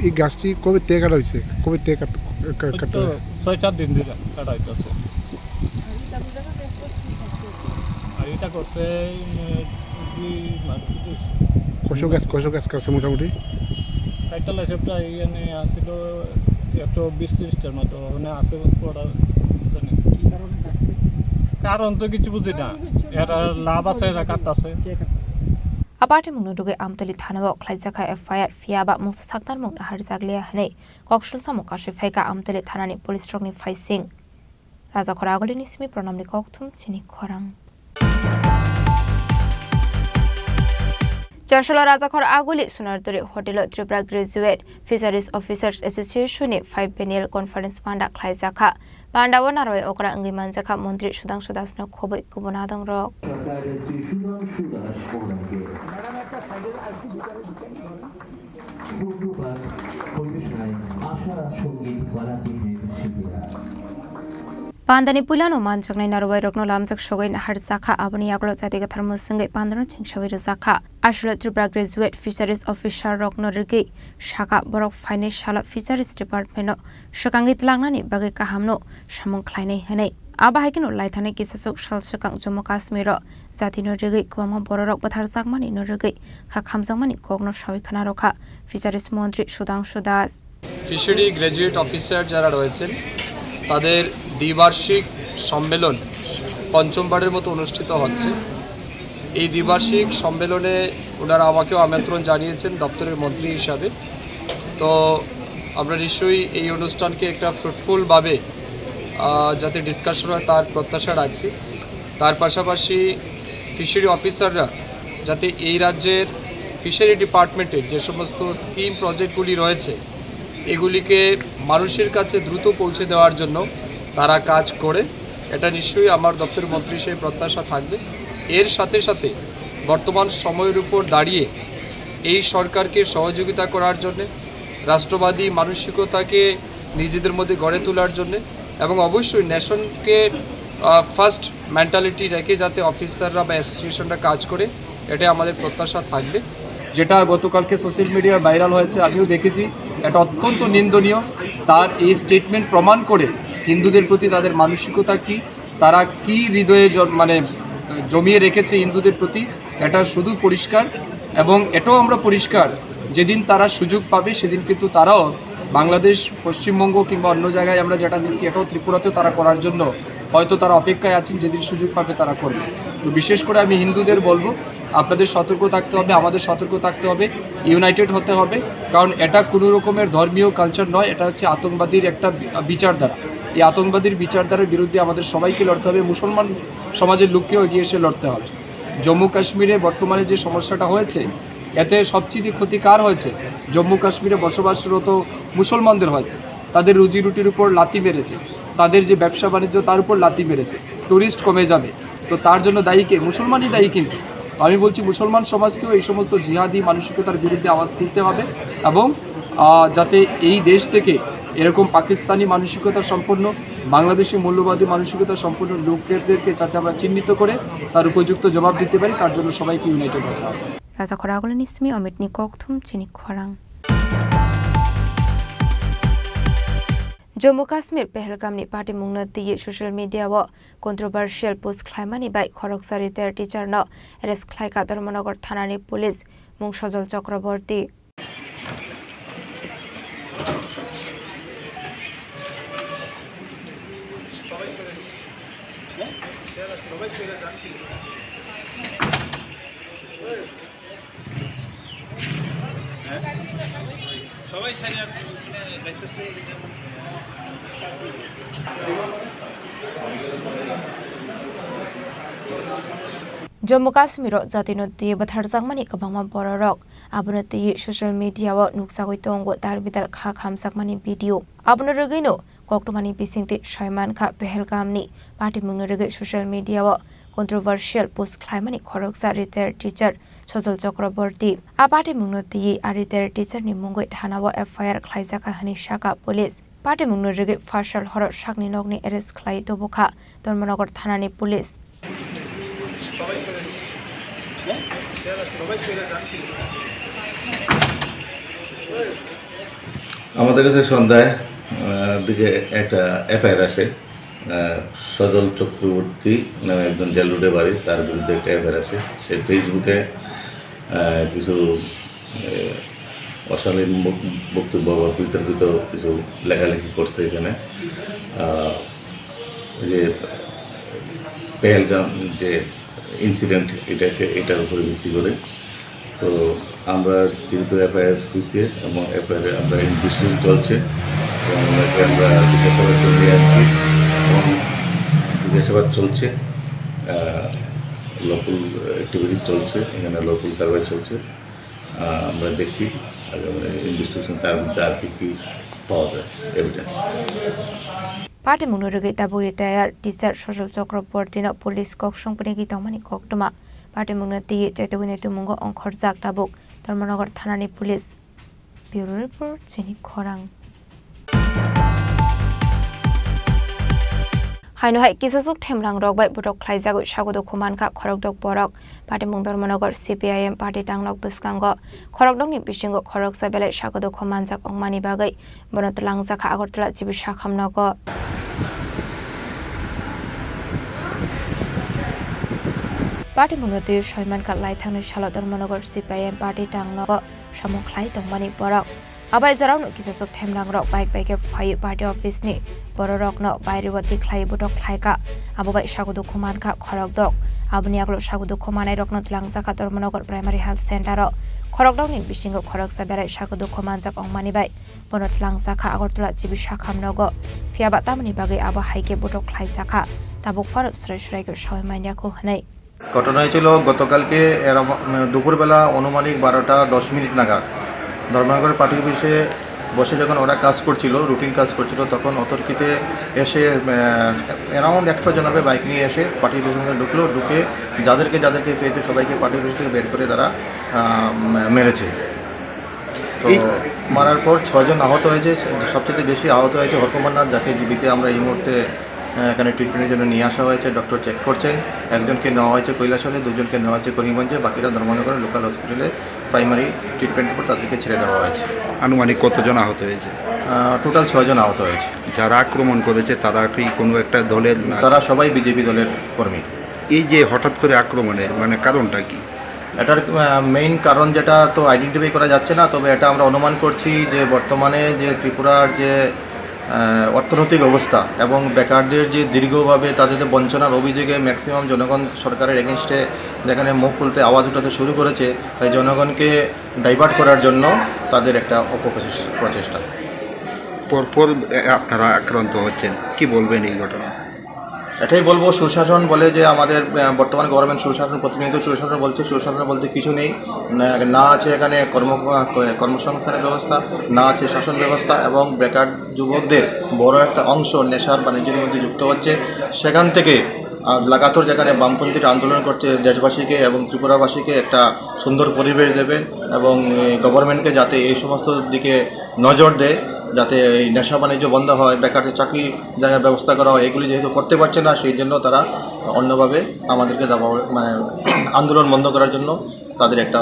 এই গাছটি কবে থেকে কাটা হয়েছে? কবে থেকে কাট-, কা-, ওই কাটতে তো হয়? ছয় সাত দিন ধরে কাটা হইতেছে। আর এটা করছে, উম, দুই মাস, দুই কত গাছ, কত গাছ কাটছে মোটামুটি? কাইটাল হিসাবটা এখানে আসিল একশো বিশ ত্রিশটার মতো, ওখানে আছে পড়া জানি। কি কারণে কাটছে? কারণ তো কিছু বুঝি না। কারণ কিছু না। এরা লাভ আছে, এরা কাটতাছে। কে কাটতাছে? A patimungno rwgwi Amtwli thanao khlaijakha F I R, phiyaba mungsa saktarmung naharjak liya hwnwi koksul samung kasui phaikha Amtwli thanani police rokni phaising. Rajakhor Agulini simi Pranamni kokthum chini khorang. Chasolo Rajakhor Aguli Sunarturi Hotel o Tripura Graduate Fisheries Officers Association ni five Biennial Conference panda khlaijakha. Panda o narwai okra wngwi manjakha Montri Sudhangshu Das no khobwi kubun adong rok. সরকারের শ্রী সুধাংশু দাস ওনাকে। শুক্রবার পরিবেশনায় আশা সঙ্গীত বারাতি শিল্পীরা। Pandani puilano manjaknai narwai rokno lamjak sogwi naharjakha, aboni yagulo jati gathar mwswngwi pandano chengsawi rwjakha. Aswkno Tripura Graduate Fisheries Officer rokno rwgwi sakha, borok phainai salo Fisheries Department no swkangwi twlangnani bagwi kahamno samung khlainai hwnwi. Abo hai kheno laithani kisasuk sal swkang Jammu Kashmir o jatino rwgwi kwbangma bororok bwtharjakmani no rwgwi kha khamjakmani kokno sawi khna rwkha Fisheries Montri Sudhangshu Das. Fishery graduate officer যারা রয়েছেন, তাদের দ্বিবার্ষিক সম্মেলন পঞ্চমবারের মতো অনুষ্ঠিত হচ্ছে। এই দ্বিবার্ষিক সম্মেলনে ওনারা আমাকেও আমন্ত্রণ জানিয়েছেন দপ্তরের মন্ত্রী হিসাবে। তো আমরা নিশ্চয়ই এই অনুষ্ঠানকে একটা ফ্রুটফুলভাবে, আহ, যাতে ডিসকাশন হয়, তার প্রত্যাশা রাখছি। তার পাশাপাশি ফিশারি অফিসাররা যাতে এই রাজ্যের ফিশারি ডিপার্টমেন্টের যে সমস্ত স্কিম প্রজেক্টগুলি রয়েছে, এগুলিকে মানুষের কাছে দ্রুত পৌঁছে দেওয়ার জন্য তারা কাজ করে, এটা নিশ্চয়ই আমার দপ্তরের মন্ত্রী হিসেবে প্রত্যাশা থাকবে। এর সাথে সাথে বর্তমান সময়ের উপর দাঁড়িয়ে এই সরকারকে সহযোগিতা করার জন্যে, রাষ্ট্রবাদী মানসিকতাকে নিজেদের মধ্যে গড়ে তোলার জন্যে এবং অবশ্যই ন্যাশনকে, আহ, ফার্স্ট মেন্টালিটি রেখে যাতে অফিসাররা বা অ্যাসোসিয়েশনরা কাজ করে, এটাই আমাদের প্রত্যাশা থাকবে। যেটা গতকালকে সোশ্যাল মিডিয়ায় ভাইরাল হয়েছে, আমিও দেখেছি, এটা অত্যন্ত নিন্দনীয়। তার এই স্টেটমেন্ট প্রমাণ করে হিন্দুদের প্রতি তাদের মানসিকতা কি, তারা কি হৃদয়ে জ-, মানে জমিয়ে রেখেছে হিন্দুদের প্রতি, এটা শুধু পরিষ্কার। এবং এটাও আমরা পরিষ্কার, যেদিন তারা সুযোগ পাবে সেদিন কিন্তু তারাও বাংলাদেশ, পশ্চিমবঙ্গ কিংবা অন্য জায়গায় আমরা যেটা দেখছি, এটাও ত্রিপুরাতেও তারা করার জন্য হয়তো তারা অপেক্ষায় আছেন, যেদিন সুযোগ পাবে তারা করবে। তো বিশেষ করে আমি হিন্দুদের বলবো, আপনাদের সতর্ক থাকতে হবে, আমাদের সতর্ক থাকতে হবে, ইউনাইটেড হতে হবে, কারণ এটা কোনো রকমের ধর্মীয় কালচার নয়, এটা হচ্ছে আতঙ্কবাদীর একটা বি-, বিচারধারা। এই আতঙ্কবাদীর বিচারধারার বিরুদ্ধে আমাদের সবাইকে লড়তে হবে, মুসলমান সমাজের লোককেও এগিয়ে এসে লড়তে হবে। জম্মু কাশ্মীরে বর্তমানে যে সমস্যাটা হয়েছে, এতে সবচেয়ে ক্ষতি কার হয়েছে? জম্মু কাশ্মীরে বসবাসরত মুসলমানদের হয়েছে। তাদের রুজি রুটির উপর লাথি মেরেছে, তাদের যে ব্যবসা বাণিজ্য তার উপর লাথি মেরেছে। টুরিস্ট কমে যাবে, তো তার জন্য দায়ী কে? মুসলমানই দায়ী। কিন্তু তো আমি বলছি মুসলমান সমাজকেও এই সমস্ত জিহাদি মানসিকতার বিরুদ্ধে আওয়াজ তুলতে হবে এবং আহ, যাতে এই দেশ থেকে এরকম পাকিস্তানি মানসিকতা সম্পন্ন, বাংলাদেশি মৌলবাদী মানসিকতা সম্পন্ন লোকেদেরকে যাতে আমরা চিহ্নিত করে তার উপযুক্ত জবাব দিতে পারি, তার জন্য সবাইকে ইউনাইটেড হতে হবে। Raja Khoragulni simi Omitni kokthum chini khorang. Jammu Kashmir Pahalgamni patimungno twiwi social media-o controversial post khlaimani bai khoroksa retired teacher-no arrest khlaikha Dharmanagar thanani police, mung Sojol Chakraborty. Jammu Kashmir-o jatino twiwi bwtharjakmani kwbangma bororok. Abono twiwi social media-o nukjagwi tongo, dal bidal kha khamjakmani video. Abono rwgwino koktwmani bisingtwi soi mankha Pahalgamni patimungno rwgwi social media-o controversial post khlaimani khoroksa retired teacher Sojol Chakraborty. A patimungno twiwi a retired teacher-ni mungwi thana-o F I R khlaijakha hwnwi sakha police. Patimungno rwgwi phasal horo sakni nokni arrest khlai tubukha Dharmanagar thanani police. আমাদের কাছে সন্ধ্যায়, আহ, দিকে একটা এফআইআর আসে। আহ, সজল চক্রবর্তী নামে একজন জেল রোডে বাড়ি, তার বিরুদ্ধে একটা এফআইআর আসে। সে ফেসবুকে, আহ, কিছু, আহ, অশালীন বক-, বক্তব্য বা বিতর্কিত কিছু লেখালেখি করছে এখানে। আহ, ওই যে পেহেলগাম যে ইনসিডেন্ট, এটাকে, এটার উপরে ভিত্তি করে। তো আমরা যেহেতু এফআইআর হয়েছে এবং এফআইআর আমরা ইনভেস্টিগেশন চলছে এবং ওনাকে আমরা জিজ্ঞাসাবাদ করে নিয়ে আসছি এবং জিজ্ঞাসাবাদ চলছে, আহ, লফুল অ্যাক্টিভিটি চলছে, এখানে লফুল কারবাই চলছে। আহ, আমরা দেখছি, আগামী ইনভেস্টিগেশন তার মধ্যে আর কি কি পাওয়া যায়, evidence. Patimungno rwgwi tabuk retired teacher Sojol Chakraborty-no police kok songpini gwi tongmani koktwma. Patimungno twiwi chaitugwini twimungo ongkhorjak tabuk Dharmanagar thanani police. Bureau report, chini khorang. Haino hai kisasuk themrangrok bai botok khlaijagwi sago dukhu mankha khorokdok borok. Patimung Dharmanagar C P I M party tangnok bwskango khorokdokni bisingo khoroksa belai sago dukhu manjak wngmani bagwi bono twlangjakha Agartala chibisa khamnogo. Patimungno twiwi soi mankha laithangni salo Dharmanagar C P I M party tangnogo samung khlai tongmani borok. Abai jorao no kisasuk themrangrok bike bai khe phaiwi party office ni bororokno baireo tikhlai botok khlaikha. Abo bai sago dukhu mankha khorokdok. Aboni yagulo sago dukhu manairokno twlangjakha Dharmanagar Primary Health Center o. Khorokdokni bisingo khoroksa belai sago dukhu manjak wngmani bai bono twlangjakha Agartala chibisa khamnogo. Phiyaba tamoni bagwi abo hai khe botok khlaijakha? Tabuk phano swrai swrai khe sawi manya kho hwnwi. ঘটনা হয়েছিল গতকালকে এরম, উম, দুপুরবেলা আনুমানিক বারোটা দশ মিনিট নাগাদ ধর্মনগর পার্টি অফিসে বসে যখন ওরা কাজ করছিল, রুটিন কাজ করছিল, তখন অতর্কিতে এসে, আহ, অ্যারাউন্ড একশো জন হবে বাইক নিয়ে এসে পার্টি অফিসের মধ্যে ঢুকলো, ঢুকে যাদেরকে যাদেরকে পেয়েছে সবাইকে পার্টি অফিস থেকে বের করে তারা, আহ, মে-, মেরেছে। তো এই মারার পর ছয়জন আহত হয়েছে, সবচেয়ে বেশি আহত হয়েছে হরকুমার নাথ, যাকে জিবিতে আমরা এই মুহূর্তে আহ, এখানে ট্রিটমেন্টের জন্য নিয়ে আসা হয়েছে, ডক্টর চেক করছেন। একজনকে নেওয়া হয়েছে কৈলাসহরে, দুজনকে নেওয়া হয়েছে করিমগঞ্জে, বাকিরা ধর্মনগরের লোকাল হসপিটালে প্রাইমারি ট্রিটমেন্টের উপর তাদেরকে ছেড়ে দেওয়া হয়েছে। আনুমানিক কতজন আহত হয়েছে? আহ, টোটাল ছয়জন আহত হয়েছে। যারা আক্রমণ করেছে তারা কি কোনো একটা দলের না? তারা সবাই বিজেপি দলের কর্মী। এই যে হঠাৎ করে আক্রমণের মানে কারণটা কি? এটার, আহ, মেইন কারণ যেটা তো আইডেন্টিফাই করা যাচ্ছে না, তবে এটা আমরা অনুমান করছি যে বর্তমানে যে ত্রিপুরার যে, আহ, অর্থনৈতিক অবস্থা এবং বেকারদের যে দীর্ঘভাবে তাদের যে বঞ্চনার অভিযোগে ম্যাক্সিমাম জনগণ সরকারের এগেনস্টে যেখানে মুখ খুলতে আওয়াজ উঠাতে শুরু করেছে, তাই জনগণকে ডাইভার্ট করার জন্য তাদের একটা অপপ্রচেষ-, প্রচেষ্টা। পরপর, এ, আপনারা আক্রান্ত হচ্ছেন, কি বলবেন এই ঘটনা? এটাই বলবো, সুশাসন বলে যে আমাদের, আহ, বর্তমান গভর্নমেন্ট সুশাসন, প্রতিনিয়ত সুশাসন বলছে, সুশাসন বলতে কিছু নেই। না, না আছে এখানে কর্ম, আহ, কর্মসংস্থানের ব্যবস্থা, না আছে শাসন ব্যবস্থা, এবং বেকার যুবকদের বড় একটা অংশ নেশার বাণিজ্যের মধ্যে যুক্ত হচ্ছে। সেখান থেকে, আহ, লাগাতার যেখানে বামপন্থীরা আন্দোলন করছে, দেশবাসীকে এবং ত্রিপুরাবাসীকে একটা সুন্দর পরিবেশ দেবে এবং, এ, গভর্নমেন্টকে যাতে এই সমস্ত দিকে নজর দেয়, যাতে এই নেশা বাণিজ্য বন্ধ হয়, বেকারদের চাকরি জায়গার ব্যবস্থা করা হয়, এগুলি যেহেতু করতে পারছে না, সেই জন্য তারা অন্যভাবে আমাদেরকে দাবা, মানে, আন্দোলন বন্ধ করার জন্য তাদের একটা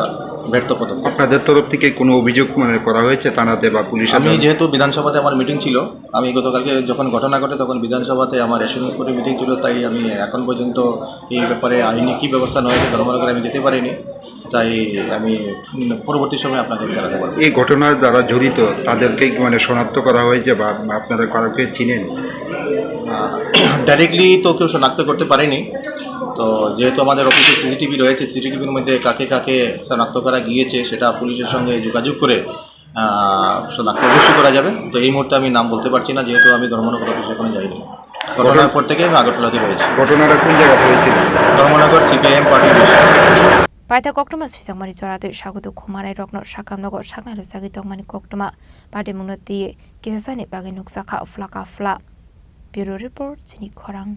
ব্যর্থ পদক্ষেপ। আপনাদের তরফ থেকে কোনো অভিযোগ, মানে, করা হয়েছে থানাতে বা পুলিশের আমি কাছে? যেহেতু বিধানসভাতে আমার মিটিং ছিল, আমি গতকালকে যখন ঘটনা ঘটে তখন বিধানসভাতে আমার অ্যাসুরেন্স বোর্ডের মিটিং ছিল, তাই আমি এখন পর্যন্ত এই ব্যাপারে আইনি কী ব্যবস্থা নেওয়া হয়েছে ধর্মনগরে আমি যেতে পারিনি, তাই আমি, উম, পরবর্তী সময়ে আপনাকে আমি জানাতে পারবো। এই ঘটনায় যারা জড়িত তাদেরকে কি, মানে, শনাক্ত করা হয়েছে বা আপনারা কাউকে চিনেন? আহ, ডাইরেক্টলি তো কেউ শনাক্ত করতে পারেনি। তো যেহেতু আমাদের অফিসে সিসিটিভি রয়েছে, সিসিটিভির মধ্যে কাকে কাকে শনাক্ত করা গিয়েছে সেটা পুলিশের সঙ্গে যোগাযোগ করে, আহ, শনাক্ত অবশ্যই করা যাবে। তো এই মুহূর্তে আমি নাম বলতে পারছি না, যেহেতু আমি ধর্মনগর অফিসে এখনো যাইনি। ঘটনার পর থেকে আমি আগরতলাতে রয়েছি। ঘটনাটা কোন জায়গাতে হয়েছিল? Dharmanagar CPIM party office. Paithak koktwma swijak mani chwra twi sagudu khumanai rokno sakam nogo saknai rwchagwi tongmani koktwma party mungno twiwi kisasani bagwi nukjakha phlaka phla. Bureau Report, chini khorang.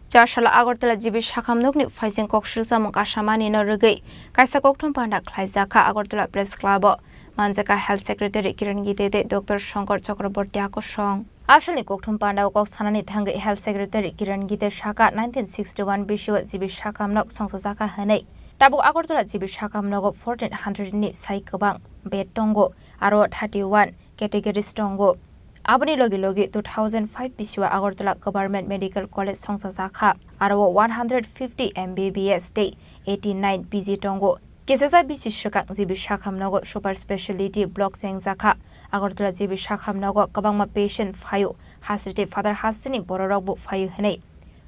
Char salo Agartala G B Sakham nokni phaising koksil chamung kasamani no rwgwi kaisa kokthum panda khlaijakha Agartala Press Club o. Manjakha Health Secretary Kiran Gite tei Doctor Shankar Chakraborty a kosong. A salni kokthum panda o kok sanani thangwi Health Secretary Kiran Gite sakha, nineteen sixty-one bisio G B Sakham nok songchajakha hwnwi. Tabuk Agartala G B Sakham nogo fourteen hundred ni sai kwbang bed tongo, aro thirty-one categories tongo. Aboni logi logi two thousand five bisio Agartala Government Medical College songchajakha, aro o one hundred fifty M B B S tei eighty-nine P G tongo. Kisasa bisi swkang G B Sakham nogo super speciality block chengjakha. Agartala G B Sakham nogo kwbangma patient phaio, hasteni father hasteni bororokbo phaio hwnwi.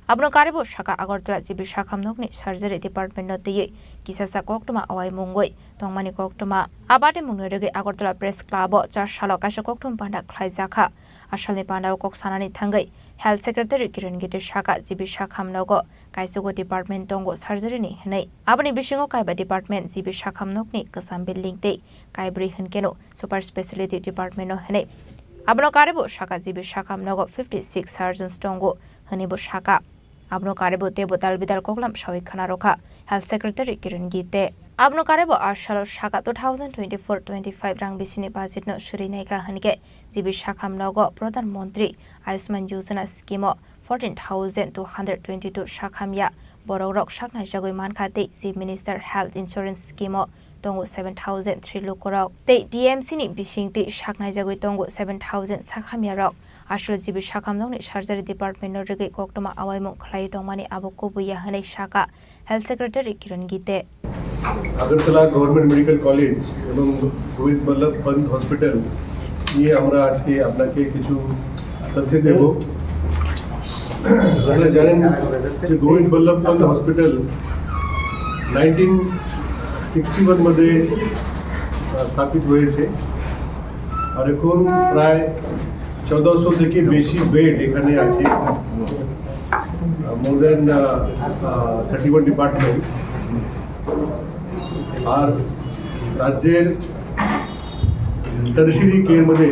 Abono karibo saka Agartala G B Sakham nokni surgery department no twiwi kisasa koktwma awai mungwi tongmani koktwma. A bati mungni rwgwi Agartala Press Club o char salo kaisa kokthum panda khlaijakha. A salni panda o kok sanani thangwi Health Secretary Kiran Gite saka G B Sakham nogo kaisugo department tongo surgery ni hwnwi. Aboni bisingo kaiba department G B Sakham nokni kwcham building tei kaibrwi hwnkeno super speciality department no hwnwi. Abono karibo saka G B Sakham nogo fifty six surgeons tongo hwnwi bo saka. Abono karibo teibo dal bidal koklam sawi khna rwkha Health Secretary Kiran Gite. Abono karibo a salo saka two thousand twenty-four twenty-five rang bisini budget no swrwi naikha hwnkhe G B Sakham nogo Pradhan Mantri Ayushman Yojana scheme o fourteen thousand two hundred twenty-two sakhamya borokrok saknaijagwi mankha tei Chief Minister Health Insurance Scheme o tongo seven thousand three lukurok tei T M C ni bisingtwi saknaijagwi tongo seven thousand sakhamyarok. Aswk G B Sakham nokni surgery department no rwgwi koktwma awaimung khlaiwi tongmani abo kubuya hwnwi sakha Health Secretary Kiran Gite. Agartala government medical college এবং গোবিন্দ বল্লভ পন্ত হসপিটাল নিয়ে আমরা আজকে আপনাকে কিছু তথ্য দেব। আপনারা জানেন যে Govind Ballabh Pant hospital nineteen sixty one मध्ये, আহ, স্থাপিত হয়েছে। আর এখন প্রায় চোদ্দশো থেকে বেশি বেড এখানে আছে, more than thirty one departments। আর রাজ্যের টার্সিয়ারি কেয়ারमध्ये,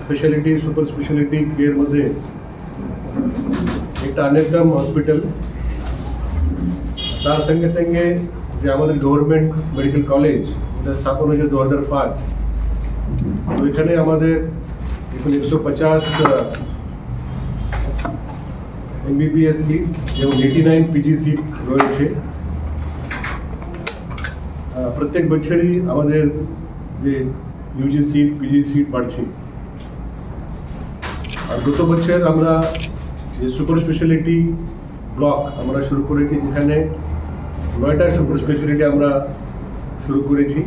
স্পেশালিটি সুপার স্পেশালিটি কেয়ারमध्ये একটা অন্যতম হসপিটাল। তার সঙ্গে সঙ্গে যে আমাদের গভর্নমেন্ট মেডিকেল কলেজ, এটা স্থাপন হয়েছে দু হাজার পাঁচ। তো এখানে আমাদের এখন একশো পঞ্চাশ এমবিবিএস সিট এবং এইটি নাইন পিজি সিট রয়েছে। আহ, প্রত্যেক বছরই আমাদের যে ইউজি সিট, পিজি সিট বাড়ছে। আর গত বছর আমরা যে সুপার স্পেশালিটি ব্লক আমরা শুরু করেছি, যেখানে নয়টা সুপার স্পেশালিটি আমরা শুরু করেছি।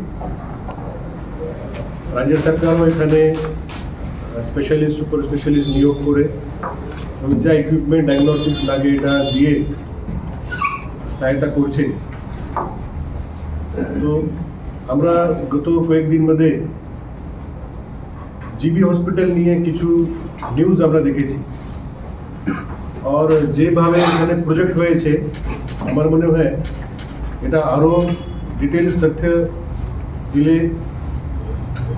রাজ্য সরকারও এখানে স্পেশালিস্ট, সুপার স্পেশালিস্ট নিয়োগ করে এবং যা ইকুইপমেন্ট, ডায়াগনস্টিক্স লাগে, এটা দিয়ে সহায়তা করছে। তো আমরা গত কয়েকদিন মধ্যে জিবি হসপিটাল নিয়ে কিছু নিউজ আমরা দেখেছি। আর যেভাবে এখানে প্রজেক্ট হয়েছে, আমার মনে হয় এটা আরও ডিটেলস তথ্য দিলে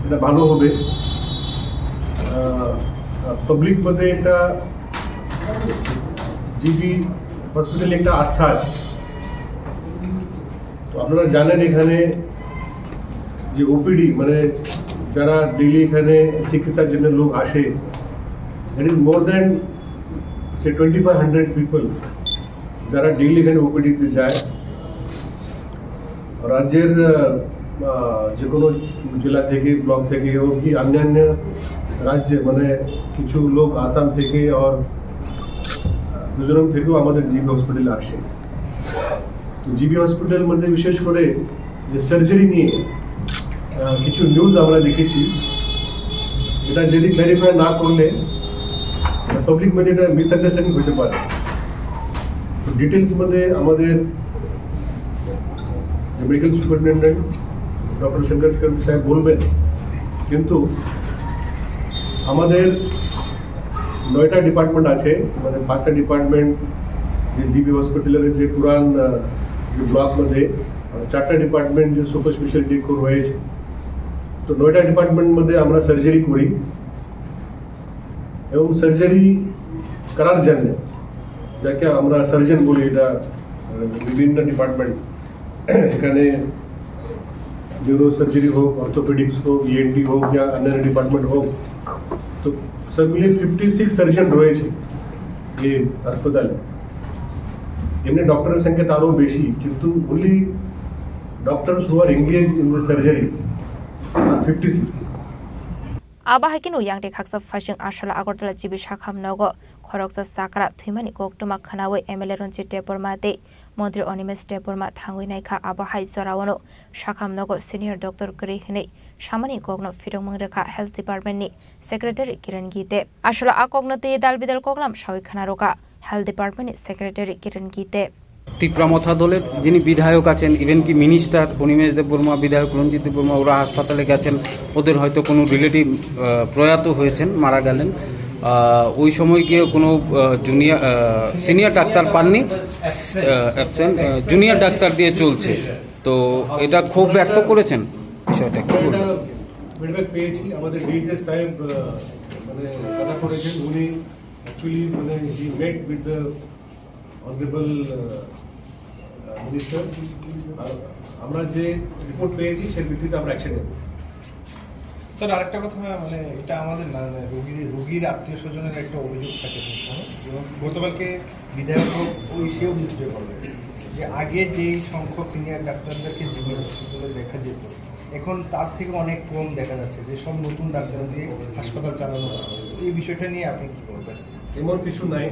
এটা ভালো হবে। পাবলিক মধ্যে একটা জিবি হসপিটাল একটা আস্থা আছে। তো আপনারা জানেন, এখানে যে ওপিডি, মানে যারা ডেইলি এখানে চিকিৎসার জন্য লোক আসে, that is more than say twenty five hundred people, যারা ডেইলি এখানে ওপিডিতে যায়। রাজ্যের আহ, আহ, যে কোনো জেলা থেকে, ব্লক থেকে, এমনকি অন্যান্য রাজ্যে, মানে কিছু লোক আসাম থেকে আর মিজোরাম থেকেও আমাদের জিবি হসপিটালে আসে। তো জিবি হসপিটাল মধ্যে বিশেষ করে যে সার্জারি নিয়ে আহ, কিছু নিউজ আমরা দেখেছি, এটা যদি ক্ল্যারিফাই না করলে পাবলিক মধ্যে এটা মিসআন্ডারস্ট্যান্ডিং হতে পারে। তো ডিটেলস মধ্যে আমাদের যে মেডিকেল সুপারিনটেন্ডেন্ট ডক্টর শঙ্কর চক্রবর্তী সাহেব বলবেন, কিন্তু আমাদের নয়টা ডিপার্টমেন্ট আছে, মানে পাঁচটা ডিপার্টমেন্ট যে জিবি হসপিটালের যে পুরান আহ, যে ব্লক মধ্যে, আর চারটা ডিপার্টমেন্ট যে সুপার স্পেশালিটি রয়েছে। তো নয়টা ডিপার্টমেন্ট মধ্যে আমরা সার্জারি করি এবং সার্জারি করার জন্য যাকে আমরা সার্জন বলি, এটা আহ, বিভিন্ন ডিপার্টমেন্ট, এখানে নিউরো সার্জারি হোক, অর্থোপেডিক্স হোক, ইএনটি হোক, বা অন্যান্য ডিপার্টমেন্ট হোক, তো সব মিলিয়ে ফিফটি সিক্স সার্জন রয়েছে এই হাসপাতালে। এমনি ডক্টরের সংখ্যা তারও বেশি, কিন্তু only doctors who are engaged in the surgery are fifty six. Abo hai kheno yang de khaksa phaising Asala Agartala G B Sakham nogo khoroksa chakra thwimani koktwma khwnawi M L A Ranjit Debbarma tei Montri Animesh Debbarma thangwi naikha. Abo hai joraono Sakham nogo senior doctor kwrwi hwnwi samani kokno phirokmung rwkha Health Department ni Secretary Kiran Gite. Asala a kokno twi dal bidal koklam sawi khwna rwkha Health Department ni Secretary Kiran Gite. Tipra মথা দলের যিনি বিধায়ক আছেন, ইভেন কি মিনিস্টার অনিমেষ দেববর্মা, বিধায়ক রঞ্জিত দেববর্মা, ওরা হাসপাতালে গেছেন, ওদের হয়তো কোনো রিলেটিভ প্রয়াত হয়েছেন, মারা গেলেন। আহ, ওই সময় গিয়ে কোনো জুনিয়র সিনিয়র ডাক্তার পাননি, অ্যাবসেন্ট, জুনিয়র ডাক্তার দিয়ে চলছে। তো এটা ক্ষোভ ব্যক্ত করেছেন বিষয়টা কি বলবেন? ফিডব্যাক পেয়েছি, আমাদের ডিএইচএস সাহেব আহ, মানে কথা করেছেন। উনি অ্যাকচুয়ালি মানে he met with the honorable minister। আর আমরা যে রিপোর্ট পেয়েছি, সেই ভিত্তিতে আমরা অ্যাকশন নেব। স্যার, আরেকটা কথা, মানে এটা আমাদের না, মানে রোগীর রোগীর আত্মীয় স্বজনের একটা অভিযোগ থাকে সবসময়। এবং গতকালকে বিধায়ক ওই সেও নিশ্চয় করবে যে আগে যেই সংখ্যক সিনিয়র ডাক্তারদেরকে জিবি হসপিটালে দেখা যেত, এখন তার থেকে অনেক কম দেখা যাচ্ছে, যে সব নতুন ডাক্তার দিয়ে হাসপাতাল চালানো হচ্ছে। তো এই বিষয়টা নিয়ে আপনি কি বলবেন? এমন কিছু নাই।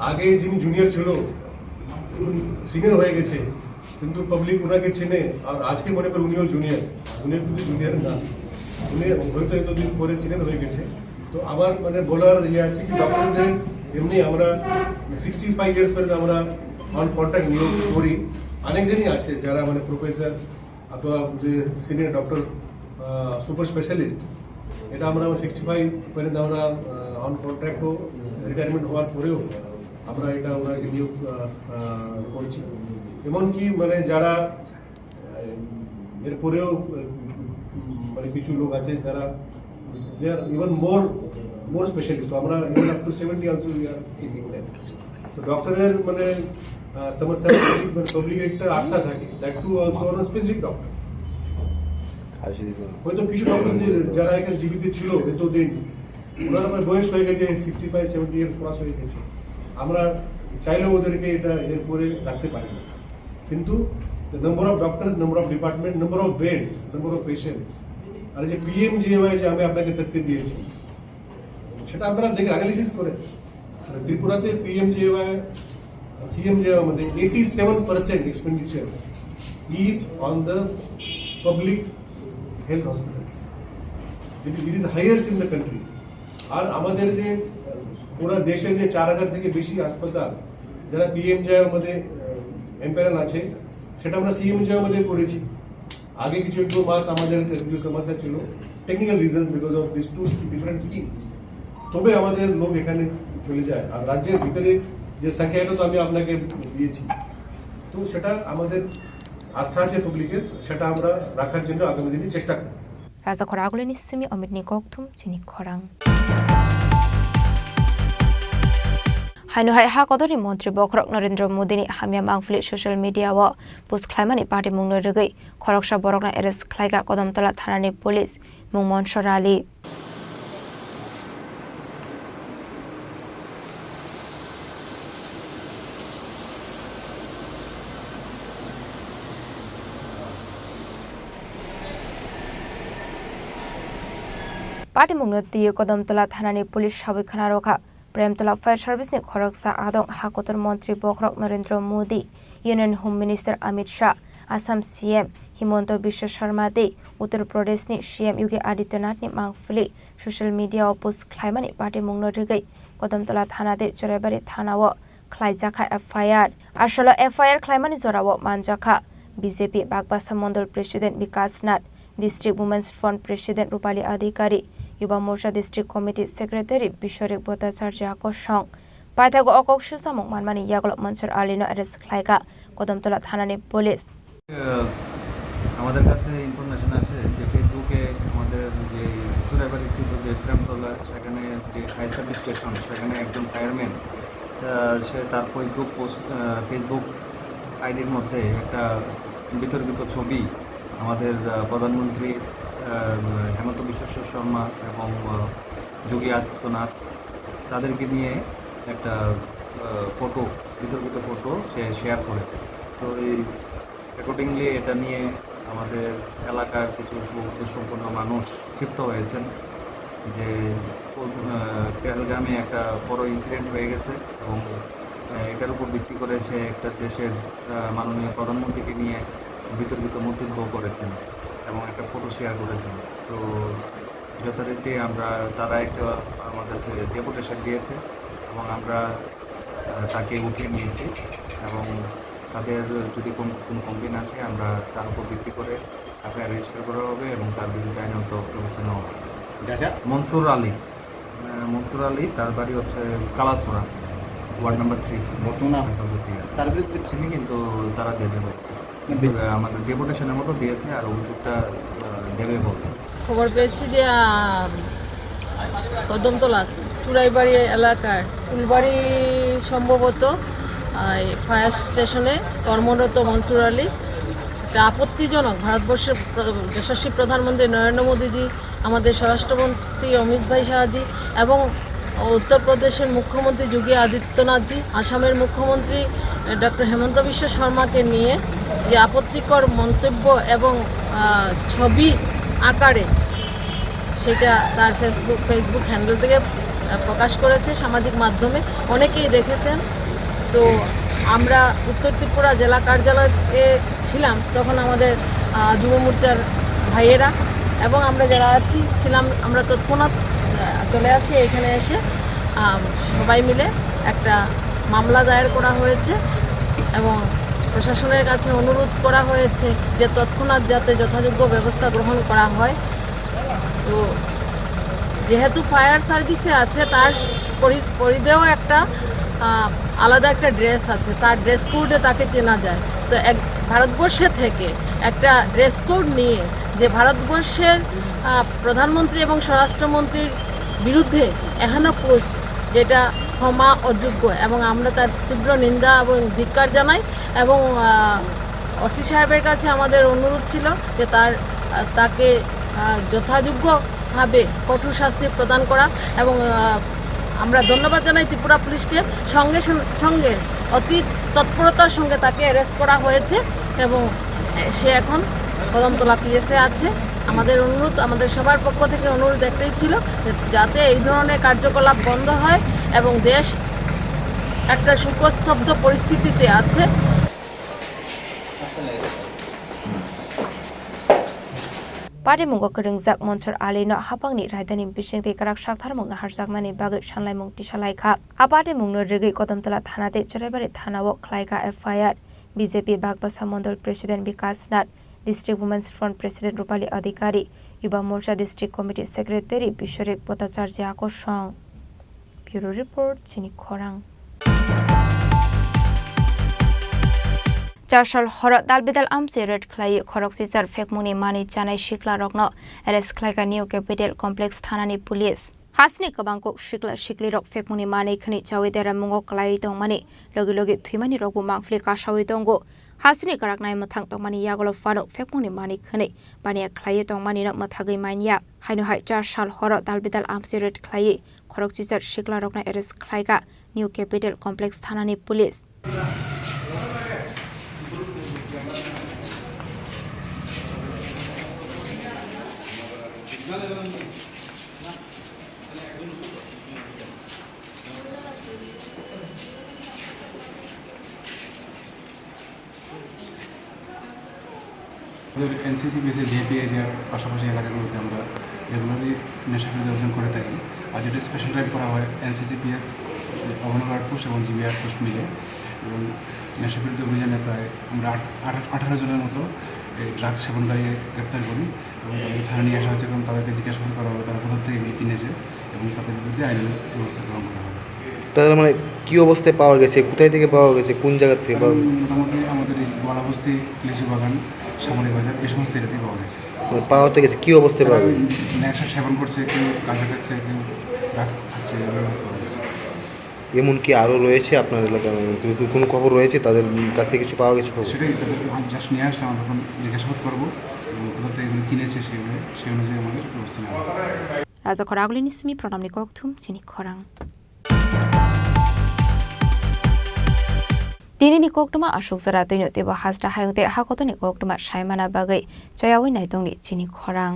আগে যিনি জুনিয়র ছিল, সিনিয়র হয়ে গেছে, কিন্তু পাবলিক ওনাকে চেনে, আর আজকে মনে করে উনিও জুনিয়র। উনিও কিন্তু জুনিয়র না, উনি হয়তো এতদিন পরে সিনিয়র হয়ে গেছে। তো আমার মানে বলার ইয়ে আছে কি, ডক্টরদের এমনি আমরা সিক্সটি ফাইভ ইয়ার্স পর্যন্ত আমরা অন কন্ট্রাক্ট নিয়োগ করি। অনেকজনই আছে যারা মানে প্রফেসর অথবা যে সিনিয়র ডক্টর, সুপার স্পেশালিস্ট, এটা আমরা সিক্সটি ফাইভ পর্যন্ত আমরা অন কন্ট্রাক্টও, রিটায়ারমেন্ট হওয়ার পরেও আমরা এটা ওনাকে নিয়োগ আহ, আহ, করছি। এমনকি মানে যারা আহ, এরপরেও আহ, মানে কিছু লোক আছে যারা they are even more more specialist। তো আমরা even up to seventy also we are taking them। তো ডক্টরের মানে আহ, সমস্যা মানে পাবলিক একটা আস্থা থাকে, that too also on a specific doctor। হয়তো কিছু ডক্টর যে যারা এখানে জীবিত ছিল এতদিন, ওনার প্রায় বয়স হয়ে গেছে, sixty five seventy years cross হয়ে গেছে। আমরা চাইলেও ওদেরকে এটা এর পরে রাখতে পারি না। কিন্তু the number of doctors, number of department, number of beds, number of patients, আর এই যে পিএমজেএওয়াই যে আমি আপনাকে তথ্য দিয়েছি, সেটা আপনারা দেখে অ্যানালিসিস করে, মানে, ত্রিপুরাতে পিএমজেএওয়াই, সিএমজেএওয়াই মধ্যে eighty seven percent expenditure is on the public health hospitals, it is highest in the country। আর আমাদের যে, আহ, পুরা দেশের যে চার হাজার থেকে বেশি হাসপাতাল, যারা পিএমজেএওয়াই মধ্যে এমপ্যানেল আছে, সেটা আমরা সিএমজেএওয়াই মধ্যে করেছি। আগে কিছু একটু মাস আমাদের কিছু সমস্যা ছিল, technical reasons, because of this two different schemes. তবে আমাদের লোক এখানে চলে যায়। আর রাজ্যের ভিতরে যে সংখ্যা, এটা তো আমি আপনাকে দিয়েছি, তো সেটা আমাদের আস্থা আছে পাবলিকের, সেটা আমরা রাখার জন্য আগামী দিনে চেষ্টা করব। Raja Khoragulini simi Omitni kokthum chini khorang. Haino hai ha kotorni montri bokhorok Narendra Modini hamya mangphili social media o post khlaimani patimungno rwgwi khoroksa borokno arrest khlaikha Kodamtola thanani police, mung Monsor Ali. Patimungno twiwi Kodamtola thanani police sawi khna rwkha. Premtola Fire Service ni khoroksa adong ha kotor montri bokhorok Narendra Modi, Union Home Minister Amit Shah, Assam C M Himanta Biswa Sarma tei Uttar Pradesh ni C M Yogi Adityanath ni mangphili social media o post khlaimani patimungno rwgwi Kodamtola thana tei Churaibari thana o khlaijakha F I R. Asolo F I R khlaimani jorao manjakha B J P Bagbasa Mondol President Bikas Nath, District Women's Front President Rupali Adhikari, Yuba Morcha District Committee Secretary Biswarik Bhattacharya kosong. Paithago o kok silsamung manmani yagulo Mansur Alino arrest khlaikha Kodamtola thanani police. আহ, আমাদের কাছে ইনফরমেশন আছে যে ফেসবুকে আমাদের যে চুরাইবাড়ি স্থিত যে প্রেমতলা, সেখানে যে ফায়ার সার্ভিস স্টেশন, সেখানে একজন ফায়ারম্যান, আহ, সে তার ফেসবুক পোস্ট, আহ, ফেসবুক আইডির মধ্যে একটা বিতর্কিত ছবি আমাদের, আহ, প্রধানমন্ত্রী, আহ, হিমন্ত বিশ্ব শর্মা এবং, আহ, যোগী আদিত্যনাথ, তাদেরকে নিয়ে একটা, আহ, ফটো, বিতর্কিত ফটো সে শেয়ার করে। তো এই অ্যাকর্ডিংলি এটা নিয়ে আমাদের এলাকার কিছু শুভবুদ্ধি সম্পন্ন মানুষ ক্ষিপ্ত হয়েছেন যে, আহ, পেহেলগামে একটা বড় ইনসিডেন্ট হয়ে গেছে এবং, আহ, এটার উপর ভিত্তি করে সে একটা দেশের, আহ, মাননীয় প্রধানমন্ত্রীকে নিয়ে বিতর্কিত মন্তব্য করেছেন এবং একটা ফটো শেয়ার করেছেন। তো যথারীতি আমরা, তারা একটা আমার কাছে ডেপুটেশন দিয়েছে এবং আমরা, আহ, তাকে উঠিয়ে নিয়েছি এবং তাদের যদি কোন, কোনো কমপ্লেন আসে, আমরা তার উপর ভিত্তি করে এফআইআর রেজিস্টার করা হবে এবং তার বিরুদ্ধে আইনত ব্যবস্থা নেওয়া হবে। যা যা। মনসুর আলী, আহ, মনসুর আলী, তার বাড়ি হচ্ছে কালাছড়া, ওয়ার্ড নাম্বার থ্রি। বর্তমানে আপ- হেফাজতে আছে। তার বিরুদ্ধে চিনি, কিন্তু তারা দেবে বলছে। না, দে- আহ, আমাদের ডেপুটেশনের মতো দিয়েছে, আর অভিযোগটা, আহ, দেবে বলছে। খবর পেয়েছি যে, আহ, কদমতলা চুড়াইবাড়ি এলাকার ফুলবাড়ি সম্ভবত, আহ, এই ফায়ার স্টেশনে কর্মরত মনসুর আলী একটা আপত্তিজনক, ভারতবর্ষের প্র-, যশস্বী প্রধানমন্ত্রী নরেন্দ্র মোদীজি, আমাদের স্বরাষ্ট্রমন্ত্রী অমিত ভাই শাহজি এবং উত্তর প্রদেশের মুখ্যমন্ত্রী যোগী আদিত্যনাথজি, আসামের মুখ্যমন্ত্রী, আহ, ডক্টর হিমন্ত বিশ্ব শর্মাকে নিয়ে যে আপত্তিকর মন্তব্য এবং, আহ, ছবি আকারে সেটা তার ফেসবুক, ফেসবুক হ্যান্ডেল থেকে, আহ, প্রকাশ করেছে সামাজিক মাধ্যমে, অনেকেই দেখেছেন। তো আমরা উত্তর ত্রিপুরা জেলা কার্যালয়ে ছিলাম, তখন আমাদের, আহ, যুব মোর্চার ভাইয়েরা এবং আমরা যারা আছি, ছিলাম, আমরা তৎক্ষণাৎ, আহ, চলে আসি এখানে এসে, আহ, সবাই মিলে একটা মামলা দায়ের করা হয়েছে এবং প্রশাসনের কাছে অনুরোধ করা হয়েছে যে তৎক্ষণাৎ যাতে যথাযোগ্য ব্যবস্থা গ্রহণ করা হয়। তো যেহেতু ফায়ার সার্ভিসে আছে, তার পরি-, পরিধেও একটা, আহ, আলাদা একটা ড্রেস আছে, তার ড্রেস কোডে তাকে চেনা যায়। তো এক, ভারতবর্ষে থেকে একটা ড্রেস কোড নিয়ে যে ভারতবর্ষের, আহ, প্রধানমন্ত্রী এবং স্বরাষ্ট্রমন্ত্রীর বিরুদ্ধে এখনও পোস্ট, যেটা ক্ষমা অযোগ্য এবং আমরা তার তীব্র নিন্দা এবং ধিক্কার জানাই। এবং, আহ, ওসি সাহেবের কাছে আমাদের অনুরোধ ছিল যে তার, আহ, তাকে, আহ, যথাযোগ্য, আহ, ভাবে কঠোর শাস্তি প্রদান করা এবং, আহ, আমরা ধন্যবাদ জানাই ত্রিপুরা পুলিশকে। সঙ্গে সং-, সঙ্গে অতি তৎপরতার সঙ্গে তাকে অ্যারেস্ট করা হয়েছে এবং, আহ, সে এখন কদমতলা পিএসএ আছে। আমাদের অনুরোধ, আমাদের সবার পক্ষ থেকে অনুরোধ একটাই ছিল যে যাতে এই ধরনের কার্যকলাপ বন্ধ হয় এবং দেশ একটা শোকস্তব্ধ পরিস্থিতিতে আছে। Patimungo kwrwngjak Monsur Ali no haphangni raidani bisingtwi kwrak saktharmung naharjaknani bagwi sanlaimung tisalaikha. A patimungno rwgwi Kodamtala thana tei Churaibari thanao khlaikha F I R. B J P Bakbasa Mondol President Bikas Nath, District Women's Front President Rupali Adhikari, Yuba Morcha District Committee Secretary Biswarik Bhattacharya Kosong. Bureau Report, Chini Khorang. Char sal horo dalbidal amchai raid khlaiwi khorok swichar phekmungni manwi chanai siklarokno arrest khlaikha New Capital Complex thanani police. Hasteni kwbang kok sikla siklirok phekmungni manwi khwnwi chawi deramungo kwlaiwi tongmani, logi logi thwimani rokbo mangphili kasawi tongo. Hasteni kwraknai mwthang tongmani yagulo phano phekmungni manwi khwnwi baniya khlaiwi tongmanino mwthagwi manya. Haino hai char sal horo dalbidal amchai raid khlaiwi khorok swichar siklarokno arrest khlaikha New Capital Complex thanani police. আমাদের এনসিসিপিএস এর ভিআইপি এরিয়ার পাশাপাশি এলাকাগুলোতে আমরা রেগুলারলি নেশা বিরোধী অভিযান করে থাকি। আজ এটা স্পেশাল ড্রাইভ করা হয় এনসিসিপিএস, অভয়নগর আউটপোস্ট এবং জিবি আউটপোস্ট মিলে। এবং নেশা বিরোধী অভিযানে প্রায় আমরা আট-, আঠারো, আঠারো জনের মতো এই ড্রাগস সেবনকারী গ্রেপ্তার করি এবং তাদেরকে থানায় নিয়ে আসা হচ্ছে এবং তাদেরকে জিজ্ঞাসাবাদ করা হবে তারা কোথা থেকে এগুলো কিনেছে এবং তাদের বিরুদ্ধে আইনি ব্যবস্থা গ্রহণ করা হবে। তাদের মানে কি অবস্থায় পাওয়া গেছে, কোথায় থেকে পাওয়া গেছে, কোন জায়গা থেকে পাওয়া কারণ গেছে? মোটামুটি আমাদের এই গোয়ালাবস্তি লিচু বাগান, সামরিক বাজার, এই সমস্ত এলাকায় পাওয়া গেছে। মানে পাওয়া তো গেছে, কি অবস্থায় তারা পাওয়া ওই গেছে? নেশা সেবন করছে, কেউ গাঁজা খাচ্ছে, কেউ ড্রাগস খাচ্ছে, এভাবে অবস্থা পাওয়া গেছে। এমনকি আরও রয়েছে আপনার এলাকায়, মানে, কোনো, কোনো খবর রয়েছে তাদের কাছ থেকে কিছু পাওয়া গেছে খবর? সেটাই, তাদের আমি জাস্ট নিয়ে আসলাম, আমরা এখন জিজ্ঞাসাবাদ করবো এবং কোথা থেকে এগুলো কিনেছে সেগুলো, সেই অনুযায়ী আমাদের ব্যবস্থা নেওয়া হবে। Raja Khoragulini simi pranamni kokthum chini khorang. Tinini koktwma aswk jora twino teibo hasta hayung tei hakotoni koktwma saimana bagwi chayawi naitongni chini khorang.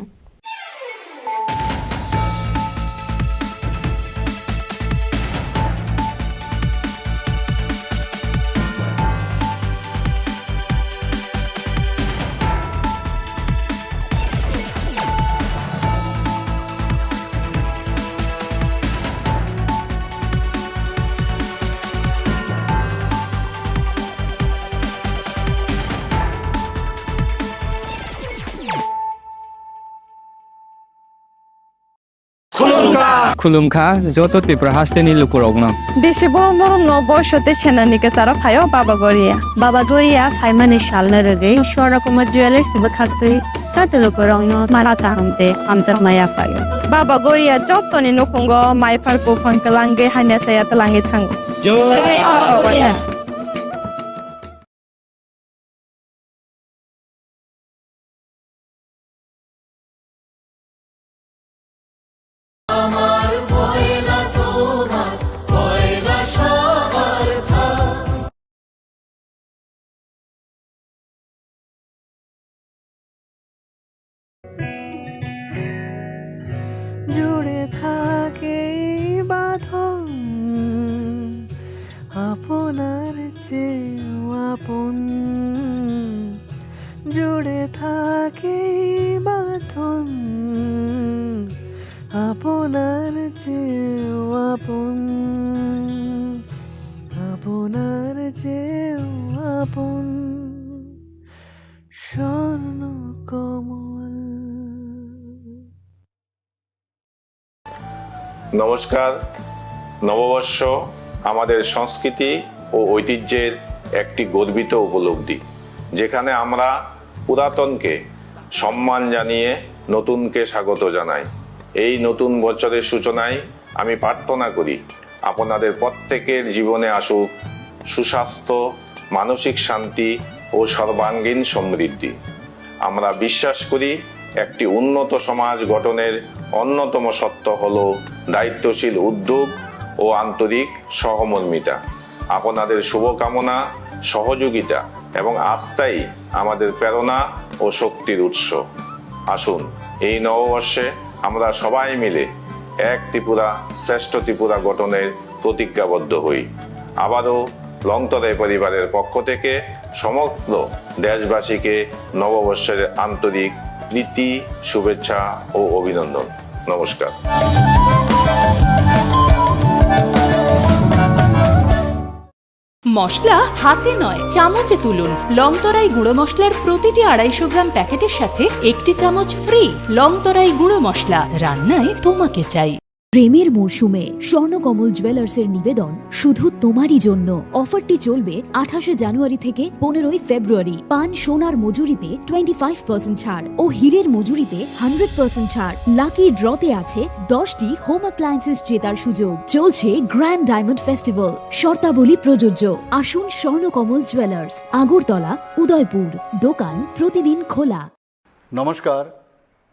Khulumkha. Khulumkha joto Tripura hasteni lukurokno. Bisi borom boromno boiso tei senani kwcharo phaio Baba Goria. Baba Goria phaimani salno rwgwi Swarna Kumar Jewellers bwkhaktwi joto lukurokno mara kaham tei hamjakma yaphaio. Baba Goria jotoni nukhungo maiphar buphang kwlangwi hamya chaya twlangwi thango. Jai Baba Goria. জুড়ে থাকে এই বাঁধন আপনার চেয়েও আপন। জুড়ে থাকে এই বাঁধন আপনার চেয়েও আপন, আপনার চেয়েও আপন। স্বর্ণ কমল। নমস্কার। নববর্ষ আমাদের সংস্কৃতি ও ঐতিহ্যের একটি গর্বিত উপলব্ধি, যেখানে আমরা পুরাতনকে সম্মান জানিয়ে নতুনকে স্বাগত জানাই। এই নতুন বছরের সূচনায় আমি প্রার্থনা করি আপনাদের প্রত্যেকের জীবনে আসুক সুস্বাস্থ্য, মানসিক শান্তি ও সর্বাঙ্গীন সমৃদ্ধি। আমরা বিশ্বাস করি একটি উন্নত সমাজ গঠনের অন্যতম সত্য হল দায়িত্বশীল উদ্যোগ ও আন্তরিক সহমর্মিতা। আপনাদের শুভকামনা, সহযোগিতা এবং আস্থাই আমাদের প্রেরণা ও শক্তির উৎস। আসুন, এই নববর্ষে আমরা সবাই মিলে এক ত্রিপুরা, শ্রেষ্ঠ ত্রিপুরা গঠনের প্রতিজ্ঞাবদ্ধ হই। আবারও লংতরাই পরিবারের পক্ষ থেকে সমগ্র দেশবাসীকে নববর্ষের আন্তরিক প্রীতি, শুভেচ্ছা ও অভিনন্দন। নমস্কার। মশলা হাতে নয়, চামচে তুলুন। লংতরাই গুঁড়ো মশলার প্রতিটি আড়াইশো গ্রাম প্যাকেটের সাথে একটি চামচ ফ্রি। লংতরাই গুঁড়ো মশলা, রান্নায় তোমাকে চাই। প্রেমের মরশুমে স্বর্ণকমল জুয়েলার্সের নিবেদন শুধু তোমারই জন্য। অফারটি চলবে আঠাশে জানুয়ারি থেকে পনেরোই ফেব্রুয়ারি। পান সোনার মজুরিতে টোয়েন্টি ফাইভ পার্সেন্ট ছাড় ও হীরের মজুরিতে হান্ড্রেড পার্সেন্ট ছাড়। লাকি ড্রতে আছে দশটি হোম অ্যাপ্লায়েন্সেস জেতার সুযোগ। চলছে গ্র্যান্ড ডায়মন্ড ফেস্টিভ্যাল, শর্তাবলী প্রযোজ্য। আসুন স্বর্ণকমল জুয়েলার্স, আগরতলা, উদয়পুর। দোকান প্রতিদিন খোলা। নমস্কার,